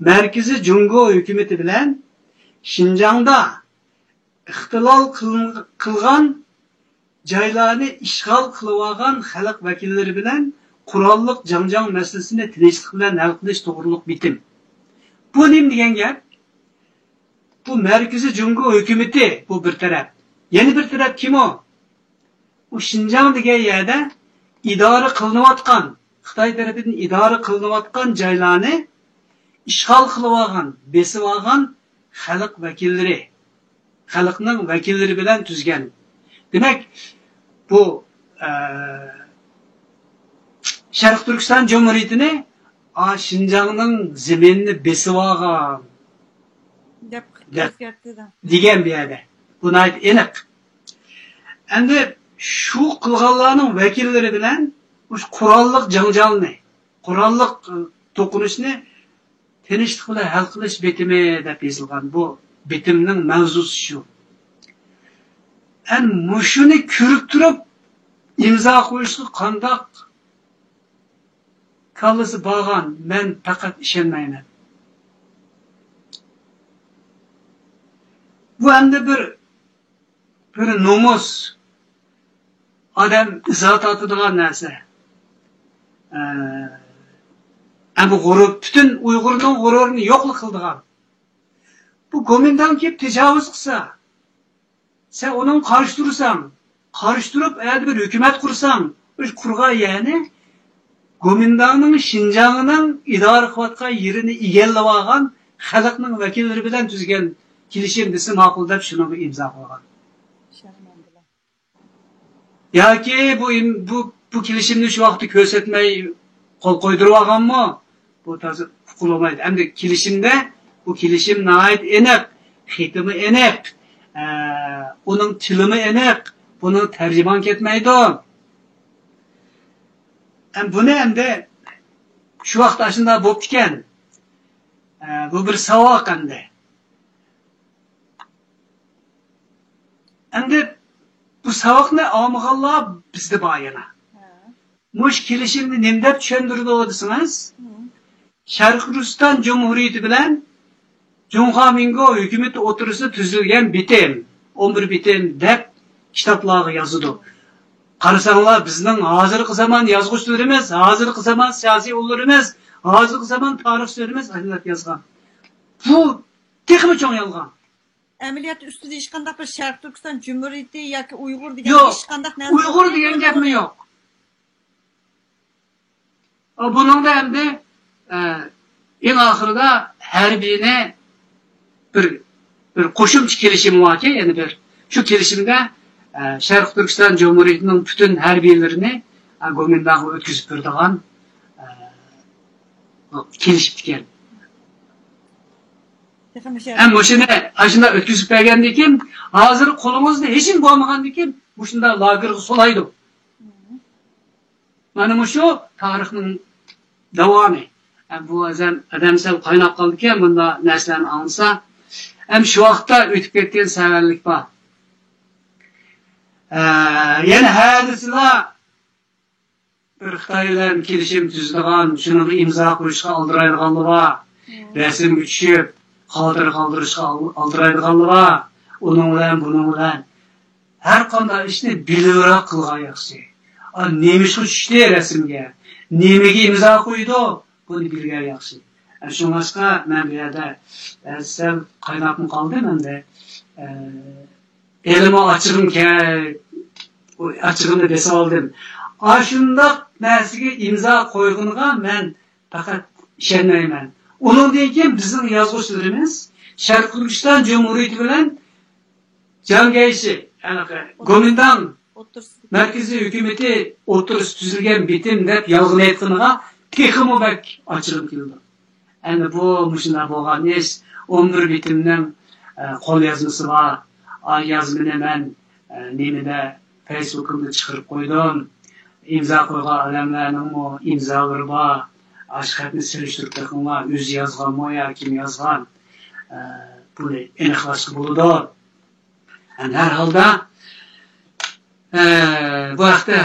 مەركىزىي جۇڭگو ھۆكۈمىتى بىلەن شىنجاڭدا ئىختىلال قىلىن-، قىلغان جايلارنى ئىشغال قىلىۋالغان خەلق ۋەكىللىرى بىلەن قوراللىق جاڭجاڭ مەسىلىسىنى تىنچلىق بىلەن ھەل قىلىش توغرۇلۇق بىتىم. بۇ نېمە دېگەن گەپ؟ بۇ مەركىزىي جۇڭگو ھۆكۈمىتى، بۇ بىر تەرەپ. يەنە بىر تەرەپ كىم ئۇ؟ ئۇ شىنجاڭ دېگەن يەردە ئىدارە قىلىنىۋاتقان، خىتاي تەرىپىدىن ئىدارە قىلىنىۋاتقان جايلارنى ئىشغال قىلىۋالغان، بېسىۋالغان خەلق ۋەكىللىرى، خەلقنىڭ ۋەكىللىرى بىلەن تۈزگەن. دېمەك، بۇ، ئە، شەرقىي تۈركىستان جۇمھۇرىيىتىنى، ئا، شىنجاڭنىڭ زېمىنىنى بېسىۋالغان دەپ دەپ ئۆزگەرتتى. دېگەن بۇ يەردە. بۇ ناھايىتى ئېنىق. ئەمدى شۇ قىلغانلارنىڭ ۋەكىللىرى بىلەن مۇشۇ قوراللىق جاڭجالنى، قوراللىق، ئى، توقۇنۇشنى تىنچلىق بىلەن ھەل قىلىش بېتىمى دەپ يېزىلغان. بۇ بېتىمنىڭ مەۋزۇسى شۇ. ئەن مۇشۇنى كۆرۈپ تۇرۇپ ئىمزا قويۇشقا قانداق كاللىسى بارغان، مەن پەقەت ئىشەنمەيمەن. بۇ ئەمدى بىر، بىر نومۇس، ئادەم ئىزا تارتىدىغان نەرسە. ئە، ئەمدى غۇرۇر، پۈتۈن ئۇيغۇرنىڭ غۇرۇرىنى يوقلا قىلىدىغان. بۇ گومىنداڭ كېلىپ تاجاۋۇز قىلسا، سەن ئۇنىڭغا قارشى تۇرساڭ، قارشى تۇرۇپ، ئەدە بىر ھۆكۈمەت قۇرساڭ، ئۇ قۇرغان يەرنى گومىنداڭنىڭ شىنجاڭنىڭ ئىدارە قىلىۋاتقان يېرىنى ئىگىلىۋالغان خەلقنىڭ ۋەكىللىرى بىلەن تۈزگەن كېلىشىم دېسە ماقۇل دەپ شۇنىڭغا ئىمزا قويغان. ياكى بۇ ئىم-، بۇ، بۇ كېلىشىمنى شۇ ۋاقىتتا كۆرسەتمەي قول قويدۇرۇۋالغانمۇ؟ بۇ تازا ئۇقۇلمايدۇ. ئەمدى كېلىشىمدە، بۇ كېلىشىم ناھايىتى ئېنىق، خېتىمۇ ئېنىق، ئە، ئۇنىڭ تىلىمۇ ئېنىق، بۇنىڭ تەرجىمان كەتمەيدۇ. ئەم، بۇنى ئەمدى شۇ ۋاقىتتا ئاشۇنداق بوپتىكەن. ئە، بۇ بىر ساۋاق ئەمدى. ئەمدى بۇ ساۋاقنى ئالمىغانلار بىزدە بار يەنە. ھە. مۇشۇ كېلىشىمنى نېمە دەپ چۈشەندۈرىدۇ دېسىڭىز، ھە. شەرقىي تۈركىستان جۇمھۇرىيىتى بىلەن جۇڭخۇا مىنگو ھۆكۈمىتى ئوتتۇرىسىدا تۈزۈلگەن بىتىم، ئون بىر بىتىم دەپ كىتابلارغا يازىدۇ. قارىساڭلار، بىزنىڭ ھازىرقى زامان يازغۇچىلىرىمىز، ھازىرقى زامان سىياسىيونلىرىمىز، ھازىرقى زامان تارىخچىلىرىمىز ئاشۇنداق يازغان. بۇ تېخىمۇ چوڭ يالغان. ئەمەلىيەتتە ئۈستىدە ھېچقانداق بىر شەرقىي تۈركىستان جۇمھۇرىيىتى ياكى ئۇيغۇر دېگەن يوق. ھېچقانداق نەرسە ئۇيغۇر دېگەن گەپمۇ يوق. بۇنىڭدا ئەمدى، ئە، ئەڭ ئاخىرىدا ھەربىينى بىر، بىر قوشۇمچە كېلىشىم باركەن، يەنە بىر. شۇ كېلىشىمدە، ئە، شەرقىي تۈركىستان جۇمھۇرىيىتىنىڭ پۈتۈن ھەربىيلىرىنى، ئە، گومىنداڭغا ئۆتكۈزۈپ بېرىدىغان، ئە، كېلىشىپتىكەن. تېخىمۇ شەرت. ھەم مۇشۇنى ئاشۇنداق ئۆتكۈزۈپ بەرگەندىن كېيىن، ھازىر قولىڭىزدا ھېچنېمە بولمىغاندىن كېيىن، مۇشۇنداق لاگېرغا سولايدۇ. مانا مۇشۇ تارىخنىڭ داۋامى. ھەم بۇ ئادەم، ئادەم سەل قايناپ قالىدىكەن، بۇنداق نەرسىلەرنى ئاڭلىسا. ھەم شۇ ۋاقىتتا ئۆتۈپ كەتكەن سەۋەنلىك بار. ئە، يەنە ھە دېسىلا، بىر خىتاي بىلەن كېلىشىم تۈزىدىغان، شۇنىڭغا ئىمزا قويۇشقا ئالدىرايدىغانلىرى بار. مم. رەسىمگە چۈشۈپ، خاتىرە قالدۇرۇشقا ئال-، ئالدىرايدىغانلىرى بار. ئۇنىڭ بىلەن، بۇنىڭ بىلەن. ھەر قانداق ئىشنى بىلىۋراق قىلغان ياخشى. ئا، نېمە ئىشقا چۈشتى رەسىمگە؟ نېمىگە ئىمزا قويىدۇ؟ بۇنى بىلگەن ياخشى. ئە، شۇڭلاشقا مەن بۇ يەردە، ئە، سەل قايناپمۇ قالدىم ئەمدى. ئە، ھېلىمۇ ئاچچىقىم كە-، ئاچچىقىمنى بېسىۋالدىم. ئاشۇنداق نەرسىگە ئىمزا قويغىنىغا مەن پەقەت ئىشەنمەيمەن. ئۇنىڭدىن كېيىن بىزنىڭ يازغۇچىلىرىمىز شەرقىي تۈركىستان جۇمھۇرىيىتى بىلەن جياڭ كەيشى، ھېلىقى گومىنداڭ ئوتتۇرىسىدا. مەركىزىي ھۆكۈمىتى ئوتتۇرىسىدا تۈزۈلگەن بىتىم دەپ يالغان ئېيتقىنىغا تېخىمۇ بەك ئاچچىقىم كېلىدۇ. ئەمدى بۇ مۇشۇنداق بولغان ئىش، ئون بىر بېتىمنىڭ، ئە، قول يازمىسى بار. ئا، يازمىنى مەن، ئە، نېمىدە، فېيسبۇكۇمدا چىقىرىپ قويدۇم. ئىمزا قويغان ئادەملەرنىڭمۇ ئىمزالىرى بار. ئاشۇ خەتنى سېلىشتۇرۇپ بېقىڭلار، ئۆزى يازغانمۇ يا كىم يازغان؟ ئە، بۇنى ئېنىقلاشقا بولىدۇ. ھەم ھەر ھالدا، ئە، بۇ ھەقتە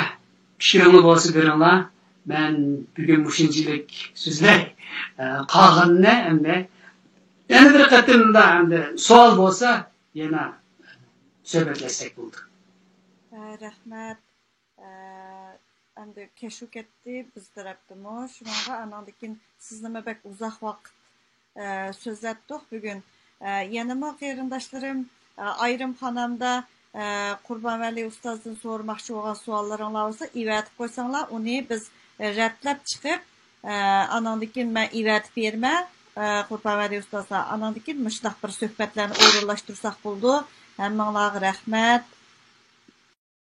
پىكرىڭلار بولسا بېرىڭلار. مەن بۈگۈن مۇشۇنچىلىك سۆزلەي. ئە، قالغىنىنى ئەمدى يەنە بىر قېتىمدا ئەمدى سوئال بولسا يەنە سۆھبەتلەشسەك بولىدۇ. رەھمەت. ئە، ئەمدى كەچ كەتتى بىز تەرەپتىمۇ. شۇنىڭغا ئاناندىن كېيىن سىزنىمۇ بەك ئۇزاق ۋاقىت، ئە، سۆزلەتتۇق بۈگۈن. ئە، يەنىمۇ قېرىنداشلىرىم، ئە، ئايرىم خانامدا، ئە، قۇربانۋەلى ئۇستازدىن سورىماقچى بولغان سوئاللىرىڭلار بولسا ئېۋەتىپ قويساڭلار، ئۇنى بىز، ئە، رەتلەپ چىقىپ، ئە، ئاناندىن كېيىن مەن ئېۋەتىپ بېرىمەن، ئە، قۇربانۋەلى ئۇستازغا. ئاناندىن كېيىن مۇشۇنداق بىر سۆھبەتلەرنى ئورۇنلاشتۇرساق بولىدۇ. ھەممىڭلارغا رەھمەت.